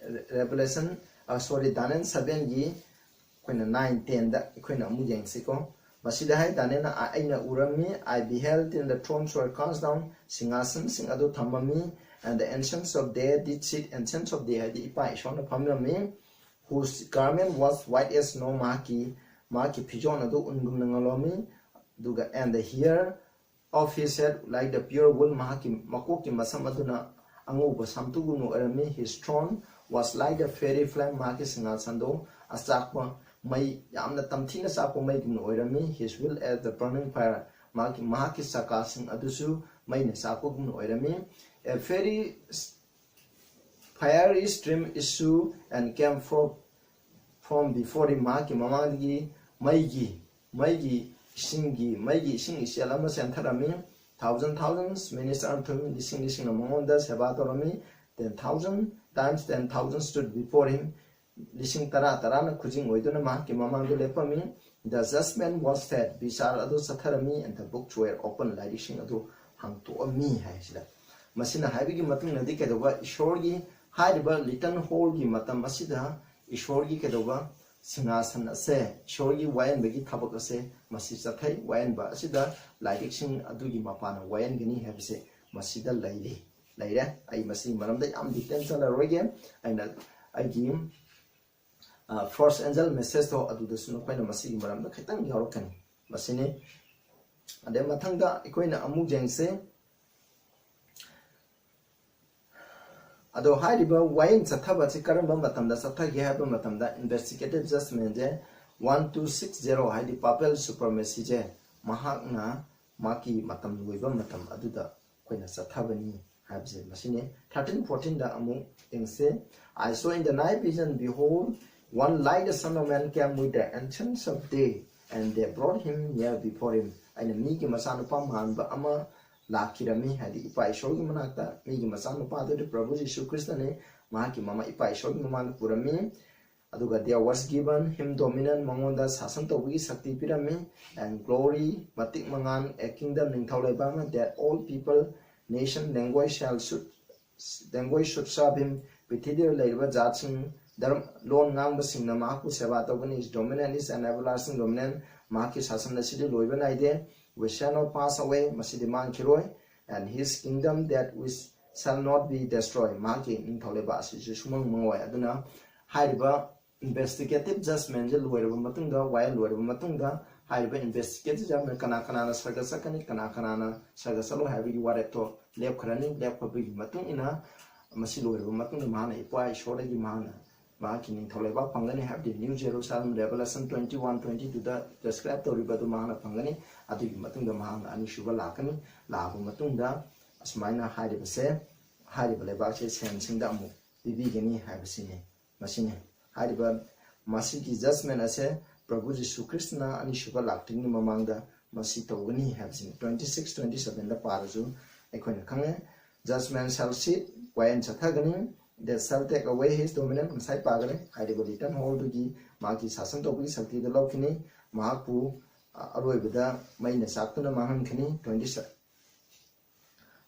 Revelation, sorry, Daniel seven ꯒꯤ ꯑꯩꯈꯣꯏꯅ nine ten ꯗ ꯑꯩꯈꯣꯏꯅ ꯑꯃꯨꯛ ꯌꯦꯡꯁꯤꯀꯣ꯫ ꯃꯁꯤꯗ ꯍꯥꯏ, ꯗꯥꯅꯤꯌꯦꯜꯅ, "ꯑꯩꯅ ꯎꯔꯝꯃꯤ, I beheld, and the thrones were cast down, ꯁꯤꯡꯍꯥꯁꯟꯁꯤꯡ ꯑꯗꯨ ꯊꯝꯃꯝꯃꯤ, and the ancients of days did sit," ancients of days ꯍꯥꯏꯗꯤ ꯏꯄꯥ ꯏꯁꯣꯔꯅ ꯐꯝꯂꯝꯃꯤ, "whose garment was white as snow," ꯃꯍꯥꯛꯀꯤ, ꯃꯍꯥꯛꯀꯤ ꯐꯤꯖꯣꯜ ꯑꯗꯨ ꯎꯟꯒꯨꯝꯅ ꯉꯧꯔꯝꯃꯤ, ꯑꯗꯨꯒ "and the hair of his head like the pure wool," ꯃꯍꯥꯛꯀꯤ ꯃꯀꯣꯛꯀꯤ ꯃꯁꯝ ꯑꯗꯨꯅ ꯑꯉꯧꯕ ꯁꯥꯝꯇꯨꯒꯨꯝꯅ ꯑꯣꯏꯔꯝꯃꯤ, "his throne was like a fiery flame," ꯃꯍꯥꯛꯀꯤ ꯁꯤꯡꯍꯥꯁꯟꯗꯣ ꯑꯆꯥꯛꯄ ꯃꯩ, ꯌꯥꯝꯅ ꯇꯝꯊꯤꯅ ꯆꯥꯛꯄ ꯃꯩꯒꯨꯝꯅ ꯑꯣꯏꯔꯝꯃꯤ, "his wheel as the burning fire," ꯃꯍꯥꯛꯀꯤ, ꯃꯍꯥꯛꯀꯤ ꯆꯀꯥꯁꯤꯡ ꯑꯗꯨꯁꯨ ꯃꯩꯅ ꯆꯥꯛꯄꯒꯨꯝꯅ ꯑꯣꯏꯔꯝꯃꯤ, "a fiery fiery stream issue and came forth from before him," ꯃꯍꯥꯛꯀꯤ ꯃꯃꯥꯡꯗꯒꯤ ꯃꯩꯒꯤ, ꯃꯩꯒꯤ ꯏꯁꯤꯡꯒꯤ, ꯃꯩꯒꯤ ꯏꯁꯤꯡ ꯏꯆꯦꯜ ꯑꯃ ꯆꯦꯟꯊꯔꯝꯃꯤ꯫ "Thousand thousands, minister ꯑꯃ ꯊꯝꯃꯤ, ꯂꯤꯁꯤꯡ ꯂꯤꯁꯤꯡꯅ ꯃꯉꯣꯟꯗ ꯁꯦꯕꯥ ꯇꯧꯔꯝꯃꯤ꯫ Ten thousand times ten thousand stood before him," ꯂꯤꯁꯤꯡ ꯇꯔꯥ ꯇꯔꯥꯅ ꯈꯨꯖꯤꯡ ꯑꯣꯏꯗꯨꯅ ꯃꯍꯥꯛꯀꯤ ꯃꯃꯥꯡꯗ ꯂꯦꯞꯄꯝꯃꯤ꯫ "The judgment was said," ꯕꯤꯆꯥꯔ ꯑꯗꯨ ꯆꯠꯊꯔꯝꯃꯤ, "and the books were opened," ꯂꯥꯏꯔꯤꯛꯁꯤꯡ ꯑꯗꯨ ꯍꯥꯡꯇꯣꯛꯑꯝꯃꯤ ꯍꯥꯏꯁꯤꯗ꯫ ꯃꯁꯤꯅ ꯍꯥꯏꯕꯒꯤ ꯃꯇꯨꯡꯗꯗꯤ ꯀꯩꯗꯧꯕ, ꯏꯁꯣꯔꯒꯤ ꯍꯥꯏꯔꯤꯕ little hall ꯒꯤ ꯃꯇꯝ ꯑꯁꯤꯗ ꯏꯁꯣꯔꯒꯤ ꯀꯩꯗꯧꯕ, ꯁꯤꯡꯍꯥꯁꯟ ꯑꯁꯦ, ꯏꯁꯣꯔꯒꯤ ꯋꯥꯌꯦꯟꯕꯒꯤ ꯊꯕꯛ ꯑꯁꯦ ꯃꯁꯤ ꯆꯠꯊꯩ꯫ ꯋꯥꯌꯦꯟꯕ ꯑꯁꯤꯗ ꯂꯥꯏꯔꯤꯛꯁꯤꯡ ꯑꯗꯨꯒꯤ ꯃꯄꯥꯟꯅ ꯋꯥꯌꯦꯟꯒꯅꯤ ꯍꯥꯏꯕꯁꯦ ꯃꯁꯤꯗ ꯂꯩꯔꯤ, ꯂꯩꯔꯦ꯫ ꯑꯩ ꯃꯁꯤꯒꯤ ꯃꯔꯝꯗ ꯌꯥꯝ detail ꯆꯠꯂꯔꯣꯏꯒꯦ꯫ ꯑꯩꯅ ꯑꯩꯒꯤ, ꯑ, first angel message ꯇꯣ ꯑꯗꯨꯗꯁꯨ ꯅꯈꯣꯏꯅ ꯃꯁꯤꯒꯤ ꯃꯔꯝꯗ ꯈꯤꯇꯪ ꯌꯥꯎꯔꯛꯀꯅꯤ꯫ ꯃꯁꯤꯅꯤ꯫ ꯑꯗꯩ ꯃꯊꯪꯗ ꯑꯩꯈꯣꯏꯅ ꯑꯃꯨꯛ ꯌꯦꯡꯁꯦ꯫ ꯑꯗꯣ ꯍꯥꯏꯔꯤꯕ ꯋꯥꯌꯦꯜ ꯆꯠꯊꯕ ꯑꯁꯤ ꯀꯔꯝꯕ ꯃꯇꯝꯗ ꯆꯠꯊꯒꯦ ꯍꯥꯏꯕ ꯃꯇꯝꯗ investigative judgment ꯁꯦ one two six zero, ꯍꯥꯏꯗꯤ papal supremacy ꯁꯦ ꯃꯍꯥꯛꯅ ꯃꯍꯥꯛꯀꯤ ꯃꯇꯝ ꯂꯣꯏꯕ ꯃꯇꯝ ꯑꯗꯨꯗ ꯑꯩꯈꯣꯏꯅ ꯆꯠꯊꯕꯅꯤ ꯍꯥꯏꯕꯁꯦ ꯃꯁꯤꯅꯤ꯫ Thirteen fourteenꯗ ꯑꯃꯨꯛ ꯌꯦꯡꯁꯦ꯫ "I saw in the night vision, behold, one like the Son of Man came with the entrance of day, and they brought him near before him." ꯑꯩꯅ ꯃꯤꯒꯤ ꯃꯆꯥꯅꯨꯄꯥ ꯃꯥꯟꯕ ꯑꯃ ꯂꯥꯛꯈꯤꯔꯝꯃꯤ, ꯍꯥꯏꯗꯤ ꯏꯄꯥ ꯏꯁꯣꯔꯒꯤ ꯃꯅꯥꯛꯇ ꯃꯤꯒꯤ ꯃꯆꯥꯅꯨꯄꯥ ꯑꯗꯨꯗꯤ ꯄ꯭ꯔꯚꯨ ꯖꯤꯁꯨ ꯈ꯭ꯔꯤꯁꯇꯅꯤ꯫ ꯃꯍꯥꯛꯀꯤ ꯃꯃꯥ ꯏꯄꯥ ꯏꯁꯣꯔꯒꯤ ꯃꯃꯥꯡꯗ ꯄꯨꯔꯝꯃꯤ꯫ ꯑꯗꯨꯒ "There was given him dominion," ꯃꯉꯣꯟꯗ ꯁꯥꯁꯟ ꯇꯧꯕꯒꯤ ꯁꯛꯇꯤ ꯄꯤꯔꯝꯃꯤ, "and glory," ꯃꯇꯤꯛ ꯃꯉꯥꯜ, "a kingdom," ꯅꯤꯡꯊꯧ ꯂꯩꯕꯥꯛ ꯑꯃ, "that all people, nation, language shall should, language should serve him." ꯄ꯭ꯔꯤꯊꯤꯕꯤꯗ ꯂꯩꯔꯤꯕ ꯖꯥꯠꯁꯤꯡ, ꯙꯔꯃ, ꯂꯣꯟ ꯉꯥꯡꯕꯁꯤꯡꯅ ꯃꯍꯥꯛꯄꯨ ꯁꯦꯕꯥ ꯇꯧꯒꯅꯤ꯫ "His dominion is an everlasting dominion." ꯃꯍꯥꯛꯀꯤ ꯁꯥꯁꯟ ꯑꯁꯤꯗꯤ ꯂꯣꯏꯕ ꯅꯥꯏꯗꯦ꯫ "Which shall not pass away," ꯃꯁꯤꯗꯤ ꯃꯥꯡꯈꯤꯔꯣꯏ꯫ "And his kingdom that which shall not be destroyed," ꯃꯍꯥꯛꯀꯤ ꯅꯤꯡꯊꯧ ꯂꯩꯕꯥꯛ ꯑꯁꯤꯁꯨ ꯁꯨꯃꯥꯡ ꯃꯥꯡꯂꯣꯏ꯫ ꯑꯗꯨꯅ ꯍꯥꯏꯔꯤꯕ investigative judgmentꯁꯦ ꯂꯣꯏꯔꯕ ꯃꯇꯨꯡꯗ, ꯋꯥꯌꯦꯜ ꯂꯣꯏꯔꯕ ꯃꯇꯨꯡꯗ, ꯍꯥꯏꯔꯤꯕ investigative judgment ꯀꯅꯥ ꯀꯅꯥꯅ ꯁꯔꯒ ꯆꯠꯀꯅꯤ, ꯀꯅꯥ ꯀꯅꯥꯅ ꯁꯔꯒ ꯆꯠꯂꯣꯏ ꯍꯥꯏꯕꯒꯤ ꯋꯥꯔꯦꯞꯇꯣ ꯂꯦꯞꯈ꯭ꯔꯅꯤ꯫ ꯂꯦꯞꯈ꯭ꯔꯕꯒꯤ ꯃꯇꯨꯡ ꯏꯟꯅ ꯃꯁꯤ ꯂꯣꯏꯔꯕ ꯃꯇꯨꯡꯗ ꯃꯍꯥꯛꯅ ꯏꯄꯥ ꯏꯁꯣꯔꯗꯒꯤ ꯃꯍꯥꯛꯅ ꯃꯍꯥꯛꯀꯤ ꯅꯤꯡꯊꯧ ꯂꯩꯕꯥꯛ ꯐꯪꯒꯅꯤ ꯍꯥꯏꯕꯗꯤ New Jerusalem, Revelation twenty one twenty twoꯗ describe ꯇꯧꯔꯤꯕ ꯑꯗꯨ ꯃꯍꯥꯛꯅ ꯐꯪꯒꯅꯤ꯫ ꯑꯗꯨꯒꯤ ꯃꯇꯨꯡꯗ ꯃꯍꯥꯛꯅ ꯑꯅꯤꯁꯨꯕ ꯂꯥꯛꯀꯅꯤ꯫ ꯂꯥꯛꯑꯕ ꯃꯇꯨꯡꯗ ꯑꯁꯨꯃꯥꯏꯅ ꯍꯥꯏꯔꯤꯕꯁꯦ, ꯍꯥꯏꯔꯤꯕ ꯂꯩꯕꯥꯛꯁꯦ ꯁꯦꯟꯁꯤꯡꯗ ꯑꯃꯨꯛ ꯄꯤꯕꯤꯒꯅꯤ ꯍꯥꯏꯕꯁꯤꯅꯤ꯫ ꯃꯁꯤꯅꯤ ꯍꯥꯏꯔꯤꯕ, ꯃꯁꯤꯒꯤ judgment ꯑꯁꯦ ꯄ꯭ꯔꯚꯨ ꯖꯤꯁꯨ ꯈ꯭ꯔꯤꯁꯇꯅ ꯑꯅꯤꯁꯨꯕ ꯂꯥꯛꯇ꯭ꯔꯤꯉꯩ ꯃꯃꯥꯡꯗ ꯃꯁꯤ ꯇꯧꯒꯅꯤ ꯍꯥꯏꯕꯁꯤꯅꯤ꯫ Twenty six, twenty sevenꯗ ꯄꯥꯔꯁꯨ ꯑꯩꯈꯣꯏꯅ ꯈꯪꯉꯦ꯫ "Judgment shall sit," ꯋꯥꯌꯦꯜ ꯆꯠꯊꯒꯅꯤ꯫ "That shall take away his dominion," ꯉꯁꯥꯏ ꯄꯥꯈ꯭ꯔꯦ꯫ ꯍꯥꯏꯔꯤꯕ little hornꯗꯨꯒꯤ ꯃꯥꯒꯤ ꯁꯥꯁꯟ ꯇꯧꯕꯒꯤ ꯁꯛꯇꯤꯗꯨ ꯂꯧꯈꯤꯅꯤ꯫ ꯃꯍꯥꯛꯄꯨ, ꯑ, ꯑꯔꯣꯏꯕꯗ ꯃꯩꯅ ꯆꯥꯛꯇꯨꯅ ꯃꯥꯡꯍꯟꯈꯤꯅꯤ꯫ Twenty seven,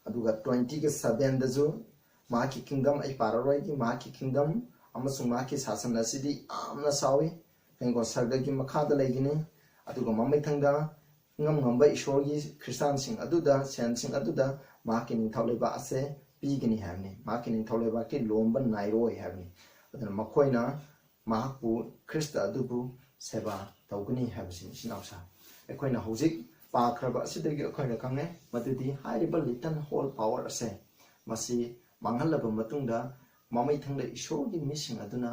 ꯑꯗꯨꯒ twenty sevenꯗꯁꯨ ꯃꯍꯥꯛꯀꯤ kingdom ꯑꯩ ꯄꯥꯔꯔꯣꯏꯒꯦ꯫ ꯃꯍꯥꯛꯀꯤ kingdom ꯑꯃꯁꯨꯡ ꯃꯍꯥꯛꯀꯤ ꯁꯥꯁꯟ ꯑꯁꯤꯗꯤ ꯌꯥꯝꯅ ꯆꯥꯎꯏ꯫ ꯀꯩꯅꯣ, ꯁꯔꯒꯒꯤ ꯃꯈꯥꯗ ꯂꯩꯒꯅꯤ꯫ ꯑꯗꯨꯒ ꯃꯃꯩꯊꯪꯗ ꯏꯉꯝ ꯉꯝꯕ ꯏꯁꯣꯔꯒꯤ ꯈ꯭ꯔꯤꯁꯇꯥꯟꯁꯤꯡ ꯑꯗꯨꯗ, ꯁꯦꯟꯁꯤꯡ ꯑꯗꯨꯗ ꯃꯍꯥꯛꯀꯤ ꯅꯤꯡꯊꯧ ꯂꯩꯕꯥꯛ ꯑꯁꯦ ꯄꯤꯒꯅꯤ ꯍꯥꯏꯕꯅꯤ꯫ ꯃꯍꯥꯛꯀꯤ ꯅꯤꯡꯊꯧ ꯂꯩꯕꯥꯛꯀꯤ ꯂꯣꯝꯕ ꯅꯥꯏꯔꯣꯏ ꯍꯥꯏꯕꯅꯤ꯫ ꯑꯗꯨꯅ ꯃꯈꯣꯏꯅ ꯃꯍꯥꯛꯄꯨ, ꯈ꯭ꯔꯤꯁꯇ ꯑꯗꯨꯕꯨ ꯁꯦꯕꯥ ꯇꯧꯒꯅꯤ ꯍꯥꯏꯕꯁꯤꯅꯤ꯫ ꯏꯆꯤꯟ ꯏꯅꯥꯎꯁꯥ, ꯑꯩꯈꯣꯏꯅ ꯍꯧꯖꯤꯛ ꯄꯥꯈ꯭ꯔꯕ ꯑꯁꯤꯗꯒꯤ ꯑꯩꯈꯣꯏꯅ ꯈꯪꯉꯦ ꯃꯗꯨꯗꯤ ꯍꯥꯏꯔꯤꯕ little horn power ꯑꯁꯦ, ꯃꯁꯤ ꯃꯥꯡꯍꯜꯂꯕ ꯃꯇꯨꯡꯗ ꯃꯃꯩꯊꯪꯗ ꯏꯁꯣꯔꯒꯤ ꯃꯤꯁꯤꯡ ꯑꯗꯨꯅ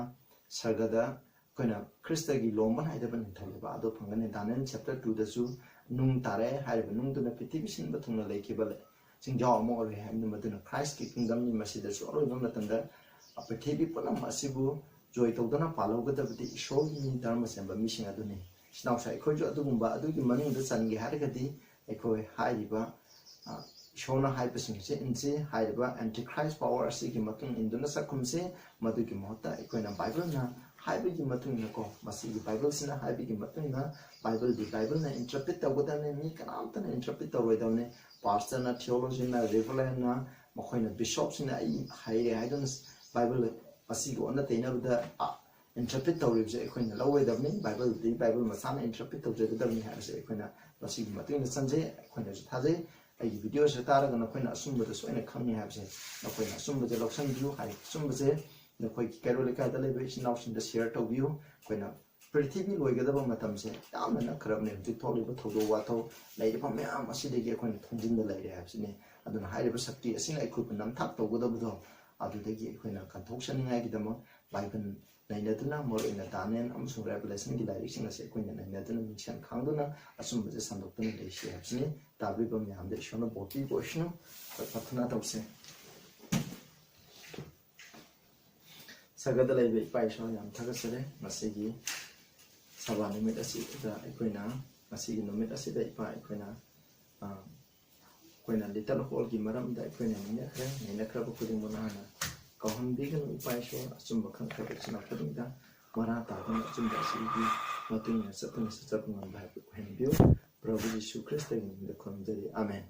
ꯁꯔꯒꯗ ꯑꯩꯈꯣꯏꯅ ꯈ꯭ꯔꯤꯁꯇꯒꯤ ꯂꯣꯝꯕ ꯅꯥꯏꯗꯕ ꯅꯤꯡꯊꯧ ꯂꯩꯕꯥꯛ ꯑꯗꯨ ꯐꯪꯒꯅꯤ꯫ Daniel chapter twoꯗꯁꯨ ꯅꯨꯡ ꯇꯥꯔꯛꯑꯦ꯫ ꯍꯥꯏꯔꯤꯕ ꯅꯨꯡꯗꯨꯅ ꯄ꯭ꯔꯤꯊꯤꯕꯤ ꯁꯤꯟꯕ ꯊꯨꯡꯅ ꯂꯩꯈꯤꯕ ꯂꯩ-, ꯁꯤꯡꯖꯥꯎ ꯑꯃ ꯑꯣꯏꯔꯦ ꯍꯥꯏꯕꯅꯤ꯫ ꯃꯗꯨꯅ ꯈ꯭ꯔꯥꯏꯁꯀꯤ ꯀꯤꯡꯗꯝꯅꯤ꯫ ꯃꯁꯤꯗꯁꯨ ꯑꯔꯣꯏꯕ ꯃꯇꯝꯗ ꯄ꯭ꯔꯤꯊꯤꯕꯤ ꯄꯨꯝꯅꯃꯛ ꯑꯁꯤꯕꯨ ꯖꯣꯏ ꯇꯧꯗꯨꯅ ꯄꯥꯜꯍꯧꯒꯗꯕꯗꯤ ꯏꯁꯣꯔꯒꯤ ꯃꯤ ꯙꯔꯃ ꯆꯦꯟꯕ ꯃꯤꯁꯤꯡ ꯑꯗꯨꯅꯤ꯫ ꯏꯆꯤꯟ ꯏꯅꯥꯎꯁꯦ, ꯑꯩꯈꯣꯏꯁꯨ ꯑꯗꯨꯒꯨꯝꯕ ꯑꯗꯨꯒꯤ ꯃꯅꯨꯡꯗ ꯆꯟꯒꯦ ꯍꯥꯏꯔꯒꯗꯤ ꯑꯩꯈꯣꯏ ꯍꯥꯏꯔꯤꯕ, ꯑ, ꯏꯁꯣꯔꯅ ꯍꯥꯏꯕꯁꯤꯡꯁꯦ ꯏꯟꯁꯤ, ꯍꯥꯏꯔꯤꯕ ꯑꯦꯟꯇꯤ ꯈ꯭ꯔꯥꯏꯁ ꯄꯋꯥꯔ ꯑꯁꯤꯒꯤ ꯃꯇꯨꯡ ꯏꯟꯗꯨꯅ ꯆꯠꯈꯨꯝꯁꯤ꯫ ꯃꯗꯨꯒꯤ ꯃꯍꯨꯠꯇ ꯑꯩꯈꯣꯏꯅ ꯕꯥꯏꯕꯜꯅ ꯍꯥꯏꯕꯒꯤ ꯃꯇꯨꯡ ꯏꯟꯅꯀꯣ, ꯃꯁꯤꯒꯤ ꯕꯥꯏꯕꯜꯁꯤꯅ ꯍꯥꯏꯕꯒꯤ ꯃꯇꯨꯡ ꯏꯟꯅ ꯕꯥꯏꯕꯜꯗꯤ ꯕꯥꯏꯕꯜꯅ ꯏꯟꯇꯔꯄ꯭ꯔꯤꯠ ꯇꯧꯒꯗꯕꯅꯤ, ꯃꯤ ꯀꯅꯥꯝꯇꯅ ꯏꯟꯇꯔꯄ꯭ꯔꯤꯠ ꯇꯧꯔꯣꯏꯗꯕꯅꯤ꯫ ꯄꯥꯁꯇꯔꯅ, ꯊꯤꯑꯣꯂꯣꯖꯤꯟꯅ, ꯔꯦꯚꯔꯦꯟꯅ, ꯃꯈꯣꯏꯅ ꯕꯤꯁꯣꯞꯁꯤꯡꯅ ꯑꯩ ꯍꯩꯔꯦ ꯍꯥꯏꯗꯨꯅ ꯕꯥꯏꯕꯜ ꯑꯁꯤꯒ ꯑꯣꯟꯅ ꯇꯩꯅꯕꯗ, ꯑ, ꯏꯟꯇꯔꯄ꯭ꯔꯤꯠ ꯇꯧꯔꯤꯕꯁꯦ ꯑꯩꯈꯣꯏꯅ ꯂꯧꯔꯣꯏꯗꯕꯅꯤ꯫ ꯕꯥꯏꯕꯜꯗꯤ ꯕꯥꯏꯕꯜ ꯃꯁꯥꯅ ꯏꯟꯇꯔꯄ꯭ꯔꯤꯠ ꯇꯧꯖꯒꯗꯕꯅꯤ ꯍꯥꯏꯕꯁꯦ ꯑꯩꯈꯣꯏꯅ ꯃꯁꯤꯒꯤ ꯃꯇꯨꯡ ꯏꯟꯅ ꯆꯟꯖꯩ꯫ ꯑꯩꯈꯣꯏꯅꯁꯨ ꯊꯥꯖꯩ꯫ ꯑꯩꯒꯤ ꯚꯤꯗꯤꯑꯣꯁꯦ ꯇꯥꯔꯒ ꯅꯈꯣꯏꯅ ꯑꯆꯨꯝꯕꯗ ꯁꯣꯏꯅ ꯈꯪꯅꯤ ꯍꯥꯏꯕꯁꯦ, ꯅꯈꯣꯏꯅ ꯑꯆꯨꯝꯕꯁꯦ ꯂꯧꯁꯤꯟꯕꯤꯌꯨ꯫ ꯍꯥꯏꯔꯤꯕ ꯑꯆꯨꯝꯕꯁꯦ ꯅꯈꯣꯏꯒꯤ ꯀꯩꯔꯣꯜ ꯂꯩꯀꯥꯏꯗ ꯂꯩꯕ ꯏꯆꯤꯟ ꯏꯅꯥꯎꯁꯤꯡꯗ ꯁꯤꯌꯔ ꯇꯧꯕꯤꯌꯨ꯫ ꯑꯩꯈꯣꯏꯅ ꯄ꯭ꯔꯤꯊꯤꯕꯤ ꯂꯣꯏꯒꯗꯕ ꯃꯇꯝꯁꯦ ꯌꯥꯝꯅ ꯅꯛꯈ꯭ꯔꯕꯅꯦ꯫ ꯍꯧꯖꯤꯛ ꯊꯣꯛꯂꯤꯕ ꯊꯧꯗꯣꯛ ꯋꯥꯊꯣꯛ ꯂꯩꯔꯤꯕ ꯃꯌꯥꯝ ꯑꯁꯤꯗꯒꯤ ꯑꯩꯈꯣꯏꯅ ꯊꯣꯝꯖꯤꯟꯕ ꯂꯩꯔꯦ ꯍꯥꯏꯕꯁꯤꯅꯤ꯫ ꯑꯗꯨꯅ ꯍꯥꯏꯔꯤꯕ ꯁꯛꯇꯤ ꯑꯁꯤꯅ ꯑꯩꯈꯣꯏꯕꯨ ꯅꯝꯊꯥꯛ ꯇꯧꯒꯗꯕꯗꯣ ꯑꯗꯨꯗꯒꯤ ꯑꯩꯈꯣꯏꯅ ꯀꯟꯊꯣꯛꯆꯅꯤꯡꯉꯥꯏꯒꯤꯗꯃꯛ ꯕꯥꯏꯕꯜ ꯅꯩꯅꯗꯨꯅ, ꯃꯔꯨꯑꯣꯏꯅ ꯗꯥꯅꯤꯌꯦꯜ ꯑꯃꯁꯨꯡ ꯔꯦꯚꯦꯂꯦꯁꯟꯒꯤ ꯂꯥꯏꯔꯤꯛꯁꯤꯡ ꯑꯁꯤ ꯑꯩꯈꯣꯏꯅ ꯅꯩꯅꯗꯨꯅ, ꯃꯤꯡꯁꯦꯜ ꯈꯥꯡꯗꯨꯅ ꯑꯆꯨꯝꯕꯁꯦ ꯁꯟꯗꯣꯛꯇꯨꯅ ꯂꯩꯁꯤ ꯍꯥꯏꯕꯁꯤꯅꯤ꯫ ꯇꯥꯕꯤꯕ ꯃꯌꯥꯝꯗ ꯏꯁꯣꯔꯅ ꯕꯣꯔ ꯄꯤꯕ ꯑꯣꯏꯁꯅꯨ꯫ ꯄ꯭ꯔꯥꯊꯅꯥ ꯇꯧꯁꯦ꯫ ꯁꯔꯒꯗ ꯂꯩꯕ ꯏꯄꯥ ꯏꯁꯣꯔ, ꯌꯥꯝ ꯊꯥꯒꯠꯆꯔꯤ꯫ ꯉꯁꯤꯒꯤ ꯁꯕꯥ ꯅꯨꯃꯤꯠ ꯑꯁꯤꯗ ꯑꯩꯈꯣꯏꯅ, ꯉꯁꯤꯒꯤ ꯅꯨꯃꯤꯠ ꯑꯁꯤꯗ ꯏꯄꯥ ꯑꯩꯈꯣꯏꯅ, ꯑ, ꯑꯩꯈꯣꯏꯅ ꯂꯤꯇꯜ ꯍꯣꯜꯒꯤ ꯃꯔꯝꯗ ꯑꯩꯈꯣꯏꯅ ꯅꯩꯅꯈ꯭ꯔꯦ꯫ ꯅꯩꯅꯈ꯭ꯔꯕ ꯈꯨꯗꯤꯡꯃꯛ ꯅꯍꯥꯛꯅ ꯀꯥꯎꯍꯟꯕꯤꯒꯅꯨ ꯏꯄꯥ ꯏꯁꯣꯔ꯫ ꯑꯆꯨꯝꯕ ꯈꯪꯈ꯭ꯔꯕ ꯏꯆꯤꯟ ꯏꯅꯥꯎ ꯈꯨꯗꯤꯡꯗ ꯃꯔꯥ ꯇꯥꯗꯨꯅ ꯑꯆꯨꯝꯕ ꯑꯁꯤꯒꯤ ꯃꯇꯨꯡ ꯏꯟꯅ ꯆꯠꯇꯨꯅ ꯆꯠꯆꯕ ꯉꯝꯕ ꯍꯥꯏꯕꯗꯨ ꯑꯣꯏꯍꯟꯕꯤꯌꯨ꯫ ꯄ꯭ꯔꯚꯨ ꯌꯤꯁꯨ ꯈ꯭ꯔꯤꯁꯇꯒꯤ ꯃꯤꯡꯗ ꯈꯨꯔꯨꯝꯖꯔꯤ꯫ ꯑꯥꯃꯦꯟ꯫